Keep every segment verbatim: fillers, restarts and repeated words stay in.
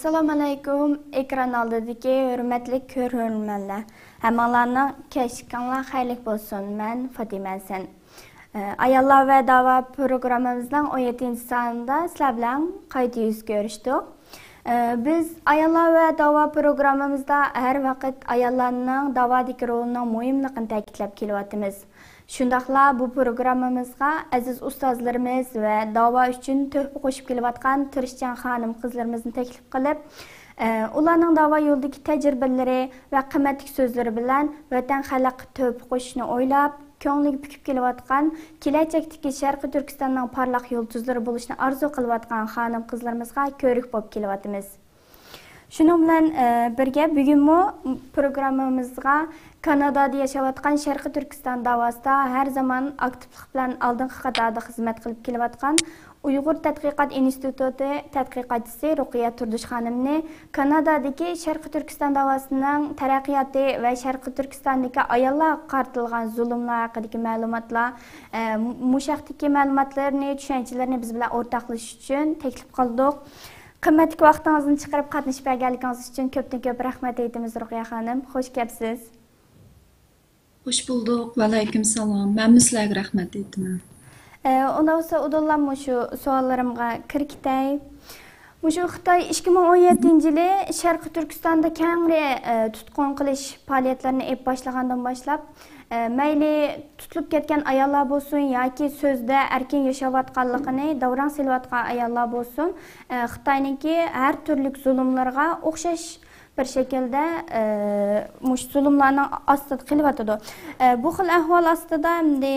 ئەسسالامۇ ئەلەيكۇم، ئېكران ئالدىدىكى ھۆرمەتلىك كۆرۈرمەنلەر. ھەممىڭلارنىڭ كەچلىكىڭلار خەيرلىك بولسۇن. مەن فاتىمە ھەسەن. ئاياللار ۋە داۋا پروگراممىمىزنىڭ ئون يەتتىنچى سانىدا سىلەر بىلەن قايتا يۈز كۆرۈشتۇق. بىز ئاياللار ۋە داۋا پروگراممىمىزدا ھەر ۋاقىت ئاياللارنىڭ داۋادىكى رولىنىڭ مۇھىملىقىنى تەكىتلەپ كېلىۋاتىمىز. شۇنداقلا بۇ پروگراممىمىزغا ئەزىز ئۇستازلىرىمىز ۋە داۋا ئۈچۈن تۆھپە قوشۇپ كېلىۋاتقان تىرىشچان خانىم-قىزلىرىمىزنى تەكلىپ قىلىپ، ئۇلارنىڭ داۋا يولىدىكى تەجرىبىلىرى ۋە قىممەتلىك سۆزلىرى بىلەن ۋەتەن خەلققە تۆھپە قوشۇشنى ئويلاپ، كۆڭلىگە پۈكۈپ كېلىۋاتقان كېلەچەكتىكى شەرقىي تۈركىستاننىڭ پارلاق يۇلتۇزلىرى بولۇشنى ئارزۇ قىلىۋاتقان خانىم-قىزلىرىمىزغا كۆرۈك بولۇپ كېلىۋاتىمىز. شۇنىڭ بىلەن، ئە، بىرگە، بۈگۈنمۇ پروگراممىمىزغا كانادادا ياشاۋاتقان شەرقىي تۈركىستان داۋاسىدا ھەر زامان ئاكتىپلىق بىلەن ئالدىنقى قاتاردا خىزمەت قىلىپ كېلىۋاتقان ئۇيغۇر تەتقىقات ئىنستىتۇتى تەتقىقاتچىسى رۇقىيە تۇردۇش خانىمنى كانادادىكى شەرقىي تۈركىستان داۋاسىنىڭ تەرەققىياتى ۋە شەرقىي تۈركىستاندىكى ئاياللارغا قارىتىلغان زۇلۇملار ھەققىدىكى مەلۇماتلار، ئە، مۇشۇ ھەقتىكى مەلۇماتلىرىنى، چۈشەنچىلىرىنى بىز بىلەن ئورتاقلىشىش ئۈچۈن تەكلىپ قىلدۇق. قىممەتلىك ۋاقتىڭىزنى چىقىرىپ قاتنىشىپ بەرگەنلىكىڭىز ئۈچۈن كۆپتىن كۆپ رەھمەت ئېيتىمىز، رۇقىيە خانىم. خوش كەپسىز. خوش بولدۇق. ۋەئەلەيكۇم سالام. مەنمۇ سىلەرگە رەھمەت ئېيتىمەن. ئە، ئۇنداق بولسا ئۇدۇللا مۇشۇ سوئاللىرىمغا كىرىپ كېتەي. مۇشۇ خىتاي ئىككى مىڭ ئون يەتتىنچى يىلى شەرقىي تۈركىستاندا كەڭرى، ئە، تۇتقۇن قىلىش پائالىيەتلىرىنى ئېلىپ باشلىغاندىن باشلاپ، ئە، مەيلى تۇتۇلۇپ كەتكەن ئاياللار بولسۇن ياكى سۆزدە ئەركىن ياشاۋاتقانلىقىنى داۋراڭ سېلىۋاتقان ئاياللار بولسۇن، ئە، خىتاينىڭكى ھەر تۈرلۈك زۇلۇملىرىغا ئوخشاش بىر شەكىلدە، ئە، مۇشۇ زۇلۇملارنىڭ ئاستىدا قېلىۋاتىدۇ. ئە، بۇ خىل ئەھۋال ئاستىدا ئەمدى،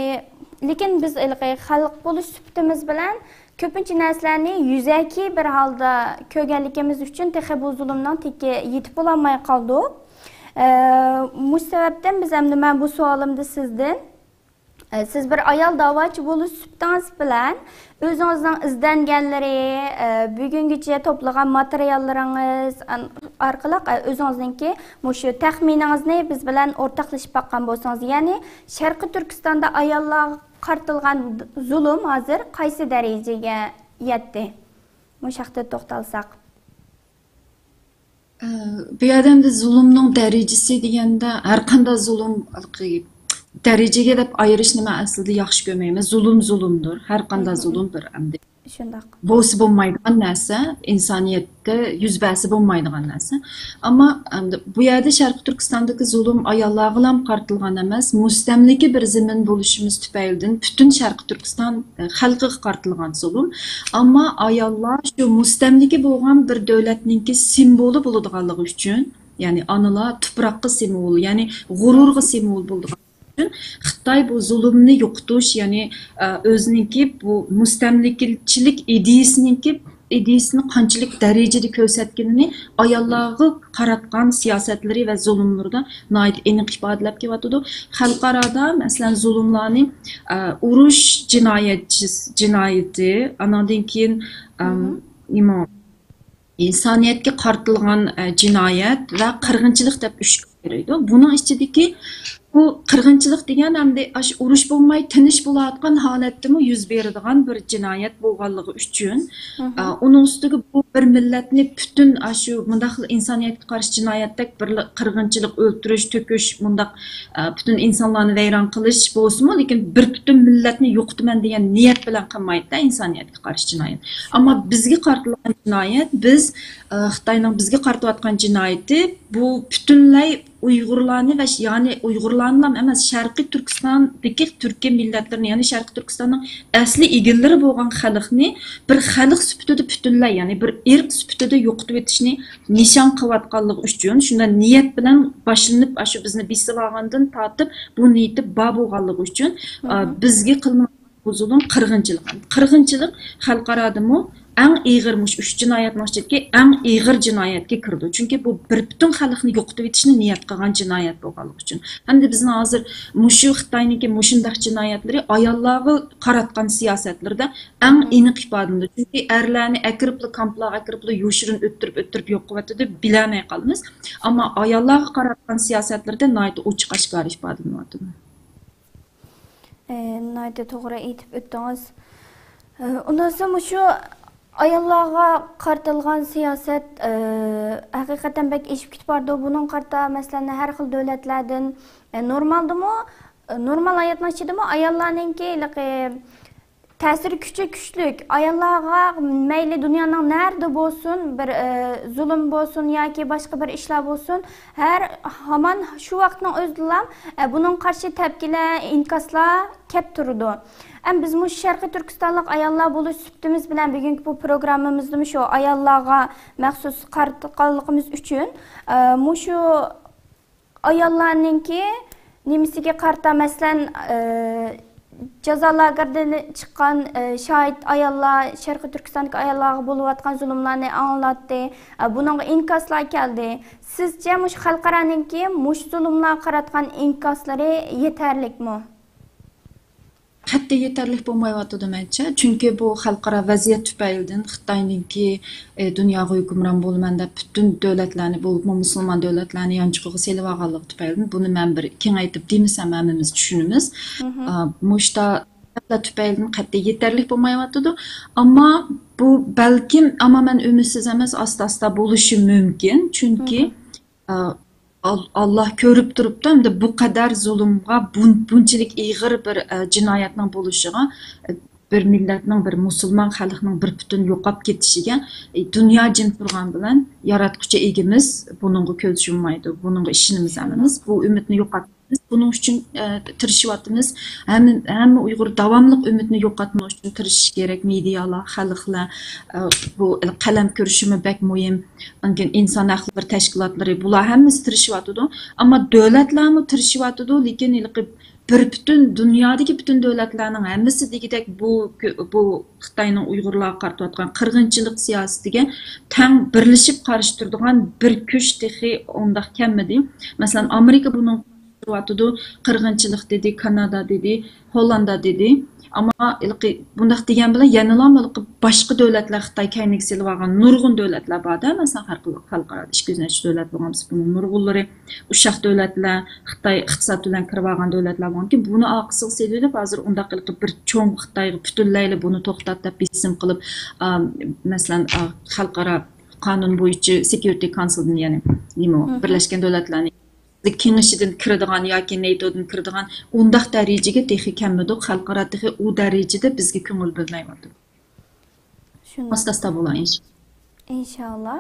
لېكىن بىز ھېلىقى خەلق بولۇش سۈپىتىمىز بىلەن كۆپىنچە نەرسىلەرنى يۈزەكى بىر ھالدا كۆرگەنلىكىمىز ئۈچۈن تېخى بۇ زۇلۇمنىڭ تېكى يېتىپ بولالماي قالدۇق. ئە، مۇشۇ سەۋەبتىن بىز ئەمدى، مەن بۇ سوئالىمدا سىزدىن، ئە، سىز بىر ئايال داۋاچى بولۇش سۈپىتىڭىز بىلەن ئۆزىڭىزنىڭ ئىزدەنگەنلىرى، ئە، بۈگۈنگىچە توپلىغان ماتېرىياللىرىڭىز ئان-، ئارقىلىق، ئە، ئۆزىڭىزنىڭكى مۇشۇ تەخمىنىڭىزنى بىز بىلەن ئورتاقلىشىپ باققان بولسىڭىز، يەنى شەرقىي تۈركىستاندا ئاياللارغا قارىتىلغان زۇلۇم ھازىر قايسى دەرىجىگە يەتتى؟ مۇشۇ ھەقتە توختالساق. ئە، بۇ يەردە ئەمدى زۇلۇمنىڭ دەرىجىسى دېگەندە، ھەر قانداق زۇلۇم، ھېلىقى، دەرىجىگە دەپ ئايرىشنى مەن ئەسلىدە ياخشى كۆرمەيمەن. زۇلۇم زۇلۇمدۇر. ھەر قانداق زۇلۇم بىر ئەمدى شۇنداق. بولسا بولمايدىغان نەرسە، ئىنسانىيەتتە يۈز بەرسە بولمايدىغان نەرسە. ئەمما ئەمدى بۇ يەردە شەرقىي تۈركىستاندىكى زۇلۇم ئاياللارغىلا قارىتىلغان ئەمەس، مۇستەملىكە بىر زېمىن بولۇشىمىز تۈپەيلىدىن پۈتۈن شەرقىي تۈركىستان، ئە، خەلقىگە قارىتىلغان زۇلۇم. ئەمما ئاياللار شۇ مۇستەملىكە بولغان بىر دۆلەتنىڭكى سىمۋولى بولىدىغانلىقى ئۈچۈن، يەنى ئانىلار تۇپراققا سىمۋول، يەنى غۇرۇرغا سىمۋول بولىدىغان ئۈچۈن خىتاي بۇ زۇلۇمنى يوقىتىش، يەنى، ئە، ئۆزىنىڭكى بۇ مۇستەملىكىچىلىك ئىدىيىسىنىڭكى، ئىدىيىسىنى قانچىلىك دەرىجىدە كۆرسەتكىنىنى ئاياللارغا قاراتقان سىياسەتلىرى ۋە زۇلۇملىرىدا ناھايىتى ئېنىق ئىپادىلەپ كېلىۋاتىدۇ. خەلقئارادا، مەسىلەن، زۇلۇملارنى، ئە، ئۇرۇش جىنايەتچىسى، جىنايىتى، ئاناندىن كېيىن، ئەم، نېمە، ئىنسانىيەتكە قارىتىلغان، ئە، جىنايەت ۋە قىرغىنچىلىق دەپ ئۈچكە ئايرىيدۇ. بۇنىڭ ئىچىدىكى بۇ قىرغىنچىلىق دېگەن ئەمدى ئاشۇ ئۇرۇش بولماي تىنچ بولۇۋاتقان ھالەتتىمۇ يۈز بېرىدىغان بىر جىنايەت بولغانلىقى ئۈچۈن، ئا، ئۇنىڭ ئۈستىگە بۇ بىر مىللەتنى پۈتۈن ئاشۇ مۇنداق ئىنسانىيەتكە قارشى جىنايەتتەك بىر قىرغىنچىلىق، ئۆلتۈرۈش، تۆكۈش، مۇنداق، ئا، پۈتۈن ئىنسانلارنى ۋەيران قىلىش بولسىمۇ، لېكىن بىر پۈتۈن مىللەتنى يوقىتىمەن دېگەن نىيەت بىلەن قىلمايدۇ-دە ئىنسانىيەتكە قارشى جىنايەت. ئەمما بىزگە قارىتىلغان جىنايەت، بىز، ئا، خىتاينىڭ بىزگە قارىتىۋاتقان جىنايىتى بۇ پۈتۈنلەي ئۇيغۇرلارنى ۋە ش-، يەنى ئۇيغۇرلارنىلا ئەمەس، شەرقىي تۈركىستاندىكى تۈركىي مىللەتلىرىنى، يەنى شەرقىي تۈركىستاننىڭ ئەسلى ئىگىلىرى بولغان خەلقنى بىر خەلق سۈپىتىدە پۈتۈنلەي، يەنى بىر ئىرق سۈپىتىدە يوقىتىۋېتىشنى نىشان قىلىۋاتقانلىقى ئۈچۈن، شۇنداق نىيەت بىلەن باشلىنىپ، ئاشۇ بىزنى بېسىۋالغاندىن تارتىپ بۇ نىيىتى بار بولغانلىقى ئۈچۈن، ئا، بىزگە قىلىنغان بۇ زۇلۇم قىرغىنچىلىق. قىرغىنچىلىق خەلقئارادىمۇ ئەڭ ئېغىر، مۇشۇ ئۈچ جىنايەتنىڭ ئىچىدىكى ئەڭ ئېغىر جىنايەتكە كىرىدۇ. چۈنكى بۇ بىر پۈتۈن خەلقنى يوقىتىۋېتىشنى نىيەت قىلغان جىنايەت بولغانلىقى ئۈچۈن. ھەمدە بىزنىڭ ھازىر مۇشۇ خىتاينىڭكى مۇشۇنداق جىنايەتلىرى ئاياللارغا قاراتقان سىياسەتلىرىدە ئەڭ ئېنىق ئىپادىلىنىدۇ. چۈنكى ئەرلەرنى ئەكىرىپلا، كامپلارغا ئەكىرىپلا يوشۇرۇن ئۆلتۈرۈپ، ئۆلتۈرۈپ يوق قىلىۋاتىدۇ، بىلەلمەي قالىمىز. ئەمما ئاياللارغا قاراتقان سىياسەتلىرىدە ناھايىتى ئوچۇق ئاشكارا ئىپادىلىنىۋاتىدۇ. ئە، ناھايىتى توغرا ئېيتىپ ئۆتتىڭىز. ئە، ئۇنداق بولسا مۇشۇ ئاياللارغا قارىتىلغان سىياسەت، ئە، ھەقىقەتەن بەك ئېشىپ كېتىپ بارىدۇ. بۇنىڭغا قارىتا، مەسىلەن، ھەر خىل دۆلەتلەردىن، ئە، نورمالدىمۇ، ئە، نورمال ھاياتنىڭ ئىچىدىمۇ ئاياللارنىڭكى ھېلىقى تەسىر كۈچى كۈچلۈك. ئاياللارغا مەيلى دۇنيانىڭ نەرىدە بولسۇن، بىر، ئە، زۇلۇم بولسۇن ياكى باشقا بىر ئىشلار بولسۇن، ھەر ھامان شۇ ۋاقىتنىڭ ئۆزىدىلا، ئە، بۇنىڭغا قارشى تەپكىلەر، ئىنكاسلار كەپ تۇرىدۇ. ئەمما بىز مۇشۇ شەرقىي تۈركىستانلىق ئاياللار بولۇش سۈپىتىمىز بىلەن بۈگۈنكى بۇ پروگراممىمىزدىمۇ شۇ ئاياللارغا مەخسۇس قارىتقانلىقىمىز ئۈچۈن، ئە، مۇشۇ ئاياللارنىڭكى نېمىسىگە قارىتا، مەسىلەن، ئە، جازا لاگېرىدىن چىققان، ئە، شاھىت ئاياللار شەرقىي تۈركىستاندىكى ئاياللارغا بولۇۋاتقان زۇلۇملارنى ئاڭلاتتى. ئە، بۇنىڭغا ئىنكاسلار كەلدى. سىزچە مۇشۇ خەلقئارانىڭكى مۇشۇ زۇلۇملارغا قاراتقان ئىنكاسلىرى يېتەرلىكمۇ؟ قەتئىي يېتەرلىك بولمايۋاتىدۇ مەنچە. چۈنكى بۇ خەلقئارا ۋەزىيەت تۈپەيلىدىن خىتاينىڭكى، ئى، دۇنياغا ھۆكۈمران بولىمەن دەپ پۈتۈن دۆلەتلەرنى، بولۇپمۇ مۇسۇلمان دۆلەتلەرنى يانچۇقىغا سېلىۋالغانلىقى تۈپەيلىدىن، بۇنى مەن بىر كېڭەيتىپ دېمىسەم ھەممىمىز چۈشىنىمىز. ئا، مۇشتا سەۋەبلەر تۈپەيلىدىن قەتئىي يېتەرلىك بولمايۋاتىدۇ. ئەمما بۇ بەلكىم، ئەمما مەن ئۈمىدسىز ئەمەس، ئاستا-ئاستا بولۇشى مۇمكىن. چۈنكى، ئا، ئال-، ئاللا كۆرۈپ تۇرۇپتۇ، ئەمدى بۇ قەدەر زۇلۇمغا، بۇن-، بۇنچىلىك ئېغىر بىر، ئە، جىنايەتنىڭ بولۇشىغا، ئە، بىر مىللەتنىڭ، بىر مۇسۇلمان خەلقنىڭ بىر پۈتۈن يوقاپ كېتىشىگە، ئە، دۇنيا جىم تۇرغان بىلەن ياراتقۇچى ئىگىمىز بۇنىڭغا كۆز يۇممايدۇ، بۇنىڭغا ئىشىنىمىز ھەممىمىز. بۇ ئۈمىدنى يوقاتمايمىز. بۇنىڭ ئۈچۈن، ئە، تىرىشىۋاتىمىز. ھەممە، ھەممە ئۇيغۇر داۋاملىق ئۈمىدنى يوقاتماس ئۈچۈن تىرىشىشى كېرەك. مېدىيالار، خەلقلەر، ئە، بۇ قەلەم كۈرىشىمۇ بەك مۇھىم. ئاندىن كېيىن ئىنسان ھەقلىرى تەشكىلاتلىرى، بۇلار ھەممىسى تىرىشىۋاتىدۇ. ئەمما دۆلەتلەرمۇ تىرىشىۋاتىدۇ، لېكىن ھېلىقى بىر پۈتۈن دۇنيادىكى پۈتۈن دۆلەتلەرنىڭ ھەممىسى دېگۈدەك بۇ، بۇ خىتاينىڭ ئۇيغۇرلارغا قارىتىۋاتقان قىرغىنچىلىق سىياسىتىگە تەڭ بىرلىشىپ قارشى تۇرىدىغان بىر كۈچ تېخى ئۇنداق كەلمىدى. مەسىلەن، ئامېرىكا بۇنىڭ قارشى تۇرۇۋاتىدۇ، قىرغىنچىلىق دېدى، كانادا دېدى، ھوللاندا دېدى. ئەمما ھېلىقى بۇنداق دېگەن بىلەن يەنىلا ھېلىقى باشقا دۆلەتلەر، خىتاي كەينىگە سېلىۋالغان نۇرغۇن دۆلەتلەر بار-دە، مەسىلەن، خەلقئارا، خەلقئارادا ئىككى يۈز نەچچە دۆلەت بولغان بولسا، بۇنىڭ نۇرغۇنلىرى ئۇششاق دۆلەتلەر، خىتاي ئىقتىساد بىلەن كىرىۋالغان دۆلەتلەر بولغانكەن، بۇنى ئارقىسىغا سېلىۋېلىپ، ھازىر ئۇنداق ھېلىقى بىر چوڭ خىتايغا پۈتۈنلەيلا بۇنى توختات دەپ بېسىم قىلىپ، ئا، مەسىلەن، ئا، خەلقئارا قانۇن بويىچە سېكيۇرىتى كونسىلدىن، يەنى نېمە، بىرلەشكەن دۆلەتلەرنى كېڭىشىدىن كىرىدىغان ياكى نېتودىن كىرىدىغان ئۇنداق دەرىجىگە تېخى كەلمىدۇق. خەلقئارا تېخى ئۇ دەرىجىدە بىزگە كۆڭۈل بۆلمەيۋاتىدۇ. شۇنداق. ئاستا-ئاستا بولا، ئىنشاللا. ئىنشاللا.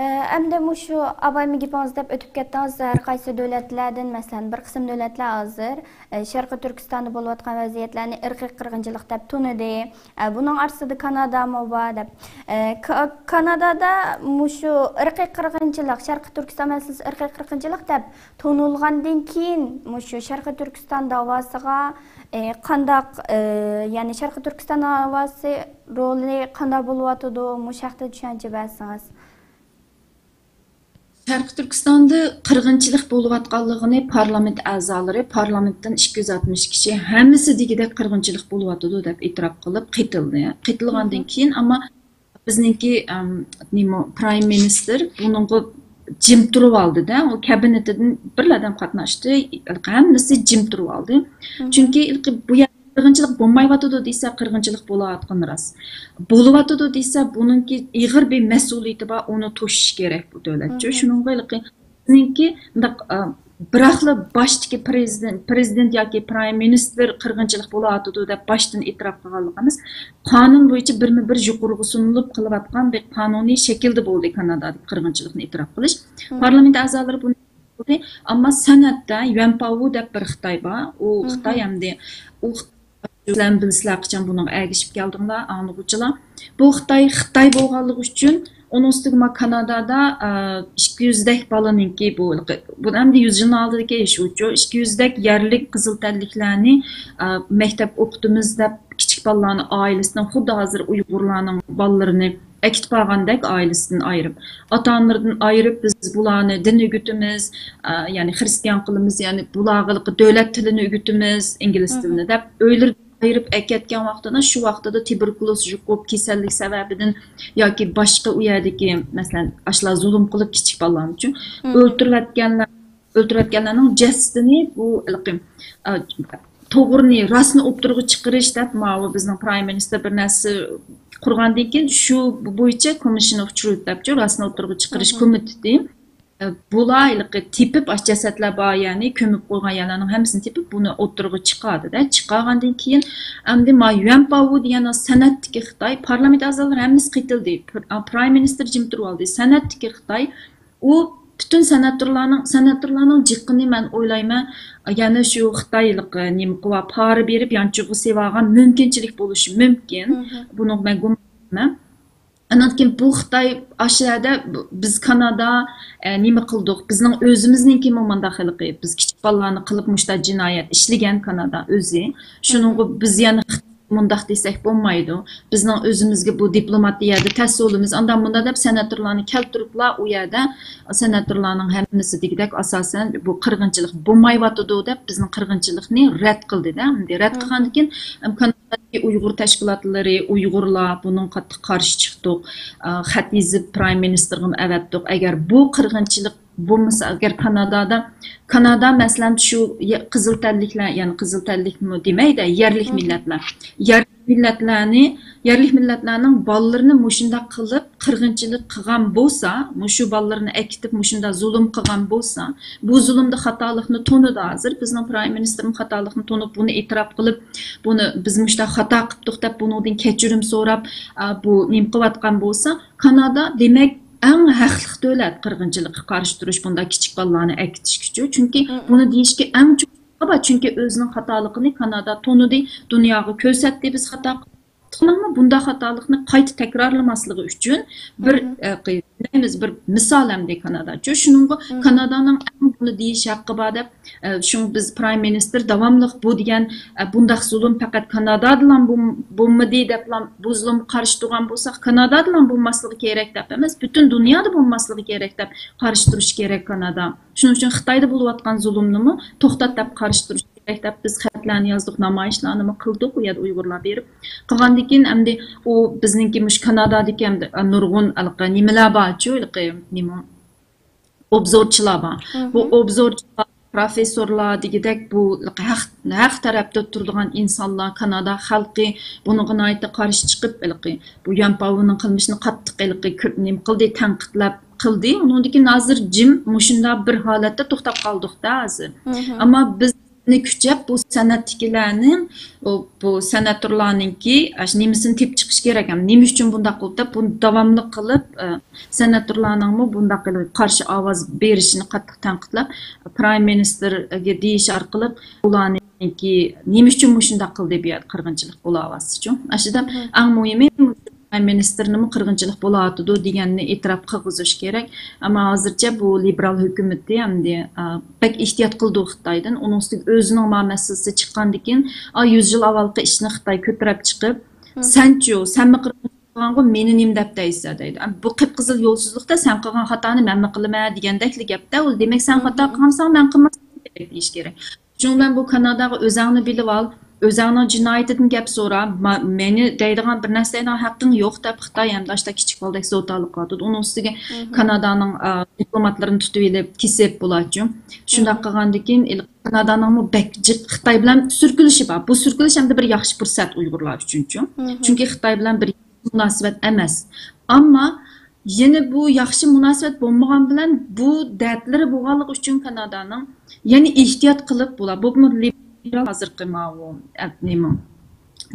ئە، ئەمدى مۇشۇ ئاۋۋالمۇ گېپىڭىزدە دەپ ئۆتۈپ كەتتىڭىز، ھەر قايسى دۆلەتلەردىن، مەسىلەن، بىر قىسىم دۆلەتلەر ھازىر، ئە، شەرقىي تۈركىستاندا بولۇۋاتقان ۋەزىيەتلەرنى ئىرقىي قىرغىنچىلىق دەپ تونۇدى. ئە، بۇنىڭ ئارىسىدا كانادامۇ بار دەپ. ئە، كا-، كانادادا مۇشۇ ئىرقىي قىرغىنچىلىق، شەرقىي تۈركىستان مەسىلىسى ئىرقىي قىرغىنچىلىق دەپ تونۇلغاندىن كېيىن، مۇشۇ شەرقىي تۈركىستان داۋاسىغا، ئە، قانداق، ئە، يەنى شەرقىي تۈركىستان داۋاسى رولى قانداق بولۇۋاتىدۇ؟ مۇشۇ ھەقتە چۈشەنچە بەرسىڭىز. شەرقىي تۈركىستاندا قىرغىنچىلىق بولۇۋاتقانلىقىنى پارلامېنت ئەزالىرى، پارلامېنتتىن ئىككى يۈز ئاتمىش كىشى، ھەممىسى دېگۈدەك قىرغىنچىلىق بولۇۋاتىدۇ دەپ ئېتىراپ قىلىپ قېتىلدى. قېتىلغاندىن كېيىن، ئەمما بىزنىڭكى، ئەم، نېمە، پرايم مىنىستىر بۇنىڭغا جىم تۇرۇۋالدى-دە، ئۇ كابىنېتىدىن بىرلا ئادەم قاتناشتى، ھەممىسى جىم تۇرۇۋالدى. چۈنكى ھېلىقى بۇ يەردە قىرغىنچىلىق بولمايۋاتىدۇ دېسە، قىرغىنچىلىق بولۇۋاتقىنى راست. بولۇۋاتىدۇ دېسە، بۇنىڭكى ئېغىر بىر مەسئۇلىيىتى بار، ئۇنى توشۇش كېرەك بۇ دۆلەتچۇ. شۇنىڭغا ھېلىقى بىزنىڭكى مۇنداق، ئا، بىراقلا باشتىكى پرېزىدېنت، پرېزىدېنت ياكى پرايم مىنىستىر قىرغىنچىلىق بولۇۋاتىدۇ دەپ باشتىن ئېتىراپ قىلغانلىقىمىز، قانۇن بويىچە بىرمۇ بىر يۇقىرىغا سۇنۇلۇپ قىلىۋاتقان بىر قانۇنىي شەكىلدە بولدى كانادادىكى قىرغىنچىلىقنى ئېتىراپ قىلىش. پارلامېنت ئەزالىرى بۇنى قىلدى. ئەمما سەنئەتتە يۈەنپاۋۇ دەپ بىر خىتاي بار. ئۇ خىتاي ئەمدى، ئۇ خىتاي، سىلەرمۇ بىلىسىلەر، قاچان بۇنىڭغا ئەگىشىپ كەلدىڭلار، ئاڭلىغۇچىلار. بۇ خىتاي، خىتاي بولغانلىقى ئۈچۈن، ئۇنىڭ ئۈستىگە ما كانادادا، ئە، ئىككى يۈزدەك بالىنىڭكى بۇ، بۇ ئەمدى يۈز يىلنىڭ ئالدىدىكى ئىش ئۇچۇ. ئىككى يۈزدەك يەرلىك قىزىل تەنلىكلەرنى، ئە، مەكتەپ ئوقۇتىمىز دەپ كىچىك بالىلارنى ئائىلىسىنىڭ، خۇددى ھازىر ئۇيغۇرلارنىڭ بالىلىرىنى ئەكېتىپ بارغاندەك ئائىلىسىدىن ئايرىپ، ئاتا-ئانىلىرىدىن ئايرىپ، بىز بۇلارنى دىن ئۆگىتىمىز، ئە، يەنى خرىستىيان قىلىمىز، يەنى بۇلارغا دۆلەت تىلىنى ئۆگىتىمىز، ئىنگلىز تىلىنى دەپ ئۆيلىرىدىن ئايرىپ ئەكەتكەن ۋاقتىدا، شۇ ۋاقتىدا تۇبېركۇلوز يۇقۇپ، كېسەللىك سەۋەبىدىن ياكى باشقا ئۇ يەردىكى، مەسىلەن، ئاشۇلار زۇلۇم قىلىپ كىچىك بالىلارنى ئۈچۈن ئۆلتۈرۈۋەتكەنلەر، ئۆلتۈرۈۋەتكەنلەرنىڭ جەسىتىنى بۇ ھېلىقى، ئە، توغرىنى، راستنى ئوتتۇرىغا چىقىرىش دەپ، ماۋۇ بىزنىڭ پرايم مىنىستىر بىر نەرسە قۇرغاندىن كېيىن، شۇ بويىچە كومىشن ئوف تروت دەپچۇ، راستنى ئوتتۇرىغا چىقىرىش كومىتېتى. ئە، بۇلار ھېلىقى تېپىپ، ئاشۇ جەسەتلەر بار، يەنى كۆمۈپ قويغان يەرلەرنىڭ ھەممىسىنى تېپىپ، بۇنى ئوتتۇرىغا چىقاردى-دە. چىقارغاندىن كېيىن، ئەمدى ما يۈەنپاۋۇ دېگەن سەنئەتتىكى خىتاي، پارلامېنت ئەزالىرى ھەممىسى قېتىلدى. پر-، ئا، پرايم مىنىستىر جىم تۇرۇۋالدى. سەنئەتتىكى خىتاي، ئۇ پۈتۈن سەنئەتتۇرلارنىڭ، سەنئەتتۇرلارنىڭ جىققىنى مەن ئويلايمەن، يەنە شۇ خىتاي ھېلىقى نېمە قىلىۋال، پارا بېرىپ، يانچۇقىغا سېلىۋالغان مۇمكىنچىلىك بولۇشى مۇمكىن. بۇنىڭغا مەن گۇمان قىلىمەن. ئانان كېيىن بۇ خىتاي ئاشۇ يەردە ب-، بىز كانادا، ئە، نېمە قىلدۇق؟ بىزنىڭ ئۆزىمىزنىڭكىمۇ مۇنداق ھېلىقى، بىز كىچىك بالىلارنى قىلىپ مۇشتا جىنايەت ئىشلىگەن كانادا ئۆزى. شۇنىڭغا بىز يەنە خىت-، مۇنداق دېسەك بولمايدۇ. بىزنىڭ ئۆزىمىزگە بۇ دىپلوماتىيەدە تەس يولىمىز، ئاندا مۇندا دەپ سېناتورلارنى كەلتۈرۈپلا ئۇ يەردە سېناتورلارنىڭ ھەممىسى دېگۈدەك ئاساسەن بۇ قىرغىنچىلىق بولمايۋاتىدۇ دەپ بىزنىڭ قىرغىنچىلىقنى رەت قىلدى-دە. ئەمدى رەت قىلغاندىن كېيىن، ئەم، كانادادىكى ئۇيغۇر تەشكىلاتلىرى، ئۇيغۇرلار بۇنىڭغا قاتتىق قارشى چىقتۇق. ئا، خەت يېزىپ پرايم مىنىستىرغىمۇ ئەۋەتتۇق. ئەگەر بۇ قىرغىنچىلىق بولمىسا، ئەگەر كانادادا، كانادا مەسىلەن شۇ يە-، قىزىل تەنلىكلەر، يەنى قىزىل تەنلىكمۇ دېمەيدە، يەرلىك مىللەتلەر. يەرلىك مىللەتلەرنى، يەرلىك مىللەتلەرنىڭ بالىلىرىنى مۇشۇنداق قىلىپ قىرغىنچىلىق قىلغان بولسا، مۇشۇ بالىلىرىنى ئەكېتىپ مۇشۇنداق زۇلۇم قىلغان بولسا، بۇ زۇلۇمدا خاتالىقنى تونىدى ھازىر. بىزنىڭ پرايم مىنىستىرمۇ خاتالىقنى تونۇپ، بۇنى ئېتىراپ قىلىپ، بۇنى بىز مۇشۇنداق خاتا قىپتۇق دەپ، بۇنىڭدىن كەچۈرۈم سوراپ، ئا، بۇ نېمە قىلىۋاتقان بولسا، كانادا، دېمەك، ئەڭ ھەقلىق دۆلەت قىرغىنچىلىققا قارشى تۇرۇش، بۇنداق كىچىك بالىلارنى ئەكېتىشكىچۇ. چۈنكى بۇنى دېيىشكە ئەڭ چوڭ بار، چۈنكى ئۆزىنىڭ خاتالىقىنى كانادا تونىدى، دۇنياغا كۆرسەتتى، بىز خاتا قىلدۇق. بۇنداق خاتالىقنى قايتا تەكرارلىماسلىقى ئۈچۈن بىر، ئە، قى-، نېمىز، بىر مىسال ئەمدى كاناداچۇ. شۇنىڭغا كانادانىڭ ئەڭ بۇنى دېيىش ھەققى بار دەپ، ئە، شۇڭا بىز پرايم مىنىستىر داۋاملىق بۇ دېگەن، ئە، بۇنداق زۇلۇم پەقەت كانادادىلا بولم-، بولمىدى دەپلا بۇ زۇلۇمغا قارشى تۇرغان بولساق، كانادادىلا بولماسلىقى كېرەك دەپ ئەمەس، پۈتۈن دۇنيادا بولماسلىقى كېرەك دەپ قارشى تۇرۇشى كېرەك كانادا. شۇنىڭ ئۈچۈن خىتايدا بولۇۋاتقان زۇلۇمنىمۇ توختات دەپ قارشى تۇرۇش كېرەك دەپ بىز خەتلەرنى يازدۇق، نامايىشلارنىمۇ قىلدۇق، ئۇ يەردە ئۇيغۇرلار بېرىپ. قىلغاندىن كېيىن ئەمدى ئۇ بىزنىڭكى مۇشۇ كانادادىكى ئەمدى نۇرغۇن ھېلىقى نېمىلەر بارچۇ، ھېلىقى نېمە، ئوبزورچىلار بار. بۇ ئوبزورچىلار، پروفېسسورلار دېگۈدەك بۇ ھەق، ھەق تەرەپتە تۇرىدىغان ئىنسانلار، كانادا خەلقى بۇنىڭغا ناھايىتى قارشى چىقىپ، ھېلىقى بۇ يۈەنپاۋنىڭ قىلمىشىنى قاتتىق ھېلىقى كۆپ نېمە قىلدى، تەنقىدلەپ قىلدى. ئۇنىڭدىن كېيىن ھازىر جىم مۇشۇنداق بىر ھالەتتە توختاپ قالدۇق-دە ھازىر. ئەمما بىز كۈچەپ بۇ سەنئەتتىكىلەرنىڭ، بۇ، بۇ سەنئەتتۇرلارنىڭكى ئاشۇ نېمىسىنى تېپىپ چىقىش كېرەك. ھەم نېمە ئۈچۈن بۇنداق قىلدى دەپ، بۇنى داۋاملىق قىلىپ، ئە، سەنئەتتۇرلارنىڭمۇ بۇنداق قىلىپ قارشى ئاۋاز بېرىشىنى قاتتىق تەنقىدلەپ، پرايم مىنىستىرگە دېيىش ئارقىلىق ئۇلارنىڭكى نېمە ئۈچۈن مۇشۇنداق قىلدى بۇ يەردە قىرغىنچىلىق بولاۋاتسىچۇ. ئاشۇنداق ئەڭ مۇھىمى، پرايم مىنىستىرنىمۇ قىرغىنچىلىق بولۇۋاتىدۇ دېگەننى ئېتىراپ قىلغۇزۇش كېرەك. ئەمما ھازىرچە بۇ لىبېرال ھۆكۈمىتى ئەمدى، ئا، بەك ئېھتىيات قىلىدۇ خىتايدىن. ئۇنىڭ ئۈستىگە ئۆزىنىڭ ما مەسىلىسى چىققاندىن كېيىن، ئا، يۈز يىل ئاۋۋالقى ئىشنى خىتاي كۆتۈرۈپ چىقىپ، سەنچۇ، سەنمۇ قىرغىنچىلىق قىلغانغۇ، مېنى نېمە دەپ دەيسە دەيدۇ. ئا، بۇ قىپقىزىل يولسىزلۇقتا سەن قىلغان خاتانى مەنمۇ قىلىمەن دېگەندەكلا گەپتە. ئۇ دېمەك، سەن خاتا قىلغانساڭ، مەن قىلماسلىقىم كېرەك دېيىش كېرەك. شۇڭا مەن بۇ كاناداغا ئۆزەڭنى بىلىۋال، ئۆزەڭنىڭ جىنايىتىدىن گەپ سورا، ما-، مېنى دەيدىغان بىر نەرسە دەيدىغان ھەققىڭ يوق دەپ خىتاي ئەمدى ئاشتا كىچىك بالىدەك زوتالىق قىلىۋاتىدۇ. ئۇنىڭ ئۈستىگە كانادانىڭ، ئا، دىپلوماتلىرىنى تۇتۇۋېلىپ كېسىپ بولاتچۇ. شۇنداق قىلغاندىن كېيىن ئىل-، كانادانىڭمۇ بەك جىق خىتاي بىلەن سۈركىلىشى بار. بۇ سۈركىلىش ئەمدى بىر ياخشى پۇرسەت ئۇيغۇرلار ئۈچۈنچۇ. چۈنكى خىتاي بىلەن بىر مۇناسىۋەت ئەمەس. ئەمما يەنە بۇ ياخشى مۇناسىۋەت بولمىغان بىلەن بۇ دەردلىرى بولغانلىقى ئۈچۈن كانادانىڭ يەنە ئېھتىيات قىلىپ بولا. بولۇپمۇ لىبېرال ھازىرقى ماۋۇ، ئە، نېمە،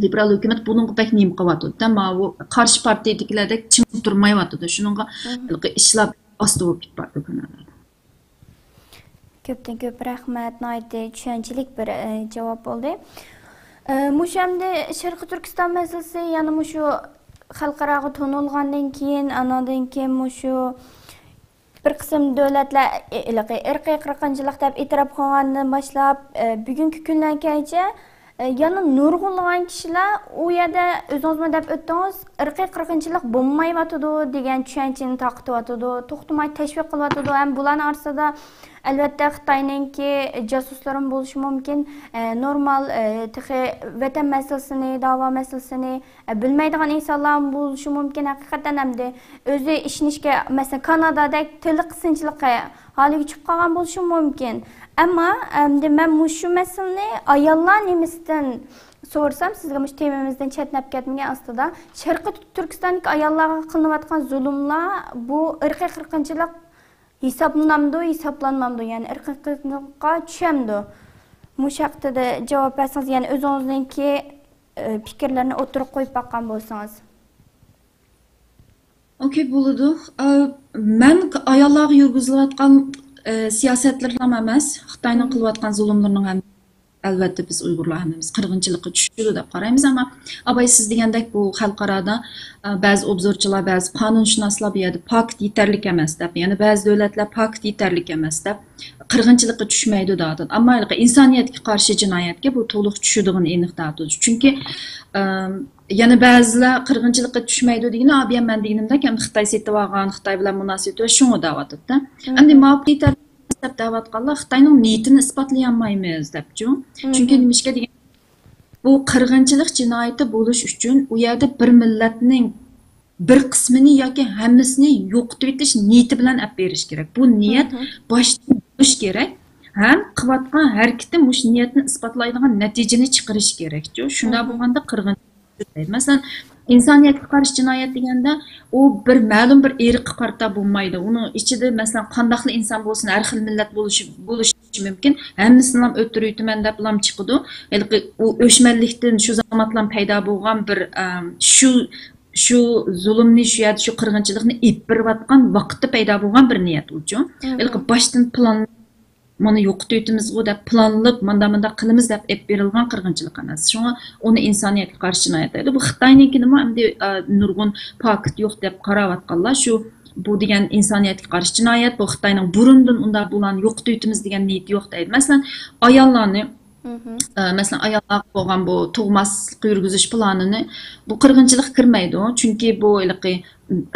لىبېرال ھۆكۈمەت بۇنىڭغا بەك نېمە قىلىۋاتىدۇ-دە، ماۋۇ قارشى پارتىيىدىكىلەردەك چىڭ تۇرمايۋاتىدۇ. شۇنىڭغا ھېلىقى ئىشلار ئاستا بولۇپ كېتىپ بارىدۇ كانادادا. كۆپتىن كۆپ رەھمەت، ناھايىتى چۈشەنچىلىك بىر، ئە، جاۋاب بولدى. ئە، مۇشۇ ئەمدى شەرقىي تۈركىستان مەسىلىسى يەنە مۇشۇ خەلقئاراغا تونۇلغاندىن كېيىن، ئاناندىن كېيىن مۇشۇ بىر قىسىم دۆلەتلەر ئى-، ھېلىقى ئىرقىي قىرغىنچىلىق دەپ ئېتىراپ قىلغاندىن باشلاپ، ئە، بۈگۈنكى كۈنلەرگىچە، ئە، يەنە نۇرغۇنلىغان كىشىلەر ئۇ يەردە ئۆزىڭىزمۇ دەپ ئۆتتىڭىز، ئىرقىي قىرغىنچىلىق بولمايۋاتىدۇ دېگەن چۈشەنچىنى تارقىتىۋاتىدۇ، توختىماي تەشۋىق قىلىۋاتىدۇ. ھەم بۇلارنىڭ ئارىسىدا ئەلۋەتتە، خىتاينىڭكى جاسۇسلىرىمۇ بولۇشى مۇمكىن. ئە، نورمال، ئە، تېخى ۋەتەن مەسىلىسىنى، داۋا مەسىلىسىنى، ئە، بىلمەيدىغان ئىنسانلارمۇ بولۇشى مۇمكىن. ھەقىقەتەن ئەمدى ئۆزى ئىشىنىشكە، مەسىلەن، كانادادەك تىل قىسىنچىلىقى ھالىگە چۈشۈپ قالغان بولۇشى مۇمكىن. ئەمما ئەمدى مەن مۇشۇ مەسىلىنى ئاياللار نېمىسىدىن سورىسام، سىزگە مۇشۇ تېمىمىزدىن چەتنەپ كەتمىگەن ئاستىدا، شەرقىي تۈركىستاندىكى ئاياللارغا قىلىنىۋاتقان زۇلۇملار بۇ ئىرقىي قىرغىنچىلىق ھېسابلىنامدۇ، ھېسابلانمامدۇ؟ يەنى ئىرقىي قىرغىنچىلىققا چۈشەمدۇ؟ مۇشۇ ھەقتە جاۋاب بەرسىڭىز، يەنى ئۆزىڭىزنىڭكى، ئە، پىكىرلىرىنى ئوتتۇرىغا قويۇپ باققان بولسىڭىز. ئوكەي، بولىدۇ. ئە، مەن ئاياللارغا يۈرگۈزۈلۈۋاتقان، ئە، سىياسەتلىرىلا ئەمەس، خىتاينىڭ قىلىۋاتقان زۇلۇملىرىنىڭ ھەم، ئەلۋەتتە، بىز ئۇيغۇرلار ھەممىمىز قىرغىنچىلىققا چۈشىدۇ دەپ قارايمىز. ئەمما ئاباي، سىز دېگەندەك، بۇ خەلقئارادا، ئە، بەزى ئوبزورچىلار، بەزى قانۇنشۇناسلار بۇ يەردە پاكىت يېتەرلىك ئەمەس دەپ، يەنى بەزى دۆلەتلەر پاكىت يېتەرلىك ئەمەس دەپ، قىرغىنچىلىققا چۈشمەيدۇ دەۋاتىدۇ. ئەمما ھېلىقى ئىنسانىيەتكە قارشى جىنايەتكە بۇ تولۇق چۈشىدىغىنى ئېنىق دەۋاتىدۇ. چۈنكى، ئەم، يەنە بەزىلەر قىرغىنچىلىققا چۈشمەيدۇ دېگىنى، ئابىيان مەن دېگىنىمدەك، ئەمدى خىتاي سېتىۋالغان، خىتاي بىلەن مۇناسىۋىتى بار، شۇڭا دەۋاتىدۇ. ئەمدى ماۋۇ يېتەرلىك دەپ دەۋاتقانلار خىتاينىڭ نىيىتىنى ئىسپاتلىيالمايمىز دەپچۇ. چۈنكى نېمىشقا دېگەن، بۇ قىرغىنچىلىق جىنايىتى بولۇش ئۈچۈن ئۇ يەردە بىر مىللەتنىڭ بىر قىسمىنى ياكى ھەممىسىنى يوقىتىۋېتىش نىيىتى بىلەن ئەپ بېرىش كېرەك. بۇ نىيەت باشتىن بولۇش كېرەك ھەم قىلىۋاتقان ھەرىكىتى مۇشۇ نىيەتنى ئىسپاتلايدىغان نەتىجىنى چىقىرىش كېرەكچۇ. شۇنداق بولغاندا قىرغىن، مەسىلەن، ئىنسانىيەتكە قارشى جىنايەت دېگەندە، ئۇ بىر مەلۇم بىر ئىرققا قارىتا بولمايدۇ. ئۇنىڭ ئىچىدە، مەسىلەن، قانداقلا ئىنسان بولسۇن، ھەر خىل مىللەت بولۇشى، بولۇشى مۇمكىن. ھەممىسىنىلا ئۆلتۈرۈۋېتىمەن دەپلا چىقىدۇ. ھېلىقى ئۇ ئۆچمەنلىكتىن شۇ زامانلام پەيدا بولغان بىر، ئەم، شۇ، شۇ زۇلۇمنى، شۇ يەردە شۇ قىرغىنچىلىقنى ئېلىپ بېرىۋاتقان ۋاقىتتا پەيدا بولغان بىر نىيەت ئۇچۇ. ھېلىقى باشتىن پىلان مانا يوقىتىۋېتىمىزغۇ دەپ پىلانلىق، ماندا مۇنداق قىلىمىز دەپ ئېلىپ بېرىلغان قىرغىنچىلىق ئەمەس. شۇڭا ئۇنى ئىنسانىيەتكە قارشى جىنايەت دەيدۇ. بۇ خىتاينىڭكىنىمۇ ئەمدى، ئە، نۇرغۇن پاكىت يوق دەپ قاراۋاتقانلار شۇ، بۇ دېگەن ئىنسانىيەتكە قارشى جىنايەت، بۇ خىتاينىڭ بۇرۇندىن ئۇنداق بۇلارنى يوقىتىۋېتىمىز دېگەن نىيىتى يوق دەيدۇ. مەسىلەن، ئاياللارنى، ئە، مەسىلەن، ئاياللارغا بولغان بۇ تۇغماسلىق يۈرگۈزۈش پىلانىنى، بۇ قىرغىنچىلىققا كىرمەيدۇ. چۈنكى بۇ ھېلىقى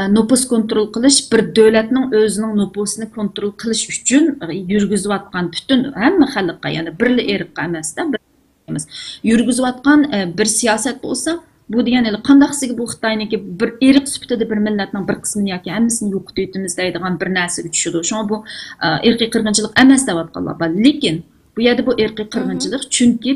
نوپۇس كونترول قىلىش، بىر دۆلەتنىڭ ئۆزىنىڭ نوپۇسىنى كونترول قىلىش ئۈچۈن يۈرگۈزۈۋاتقان پۈتۈن ھەممە خەلققە، يەنى بىرلا ئىرققا ئەمەس-دە، بىر ئەمەس، يۈرگۈزۈۋاتقان، ئە، بىر سىياسەت بولسا، بۇ دېگەن ھېلى قانداقسىگە بۇ خىتاينىڭكى بىر ئىرق سۈپىتىدە بىر مىللەتنىڭ بىر قىسمىنى ياكى ھەممىسىنى يوقىتىۋېتىمىز دەيدىغان بىر نەرسىگە چۈشىدۇ. شۇڭا بۇ، ئە، ئىرقىي قىرغىنچىلىق ئەمەس دەۋاتقانلار بار. لېكىن بۇ يەردە بۇ ئىرقىي قىرغىنچىلىق، چۈنكى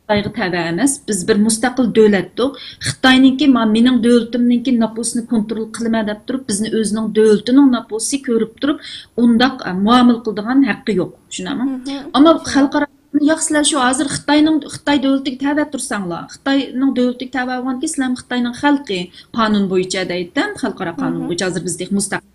خىتايغا تەۋە ئەمەس. بىز بىر مۇستەقىل دۆلەتتۇق. خىتاينىڭكى، ما-، مېنىڭ دۆلىتىمنىڭكى نوپۇسىنى كونترول قىلىمەن دەپ تۇرۇپ، بىزنى ئۆزىنىڭ دۆلىتىنىڭ نوپۇسى كۆرۈپ تۇرۇپ، ئۇنداق، ئە، مۇئامىلە قىلىدىغان ھەققى يوق. چۈشىنەمۇ؟ ئەمما خەلقئارا، ياق، سىلەر شۇ ھازىر خىتاينىڭ، خىتاي دۆلىتىگە تەۋە تۇرساڭلار، خىتاينىڭ دۆلىتىگە تەۋە بولغاندىكىن، سىلەر خىتاينىڭ خەلقى، قانۇن بويىچە دەيدىدە، خەلقئارا قانۇن بويىچە ھازىر بىز تېخى مۇستەقىل.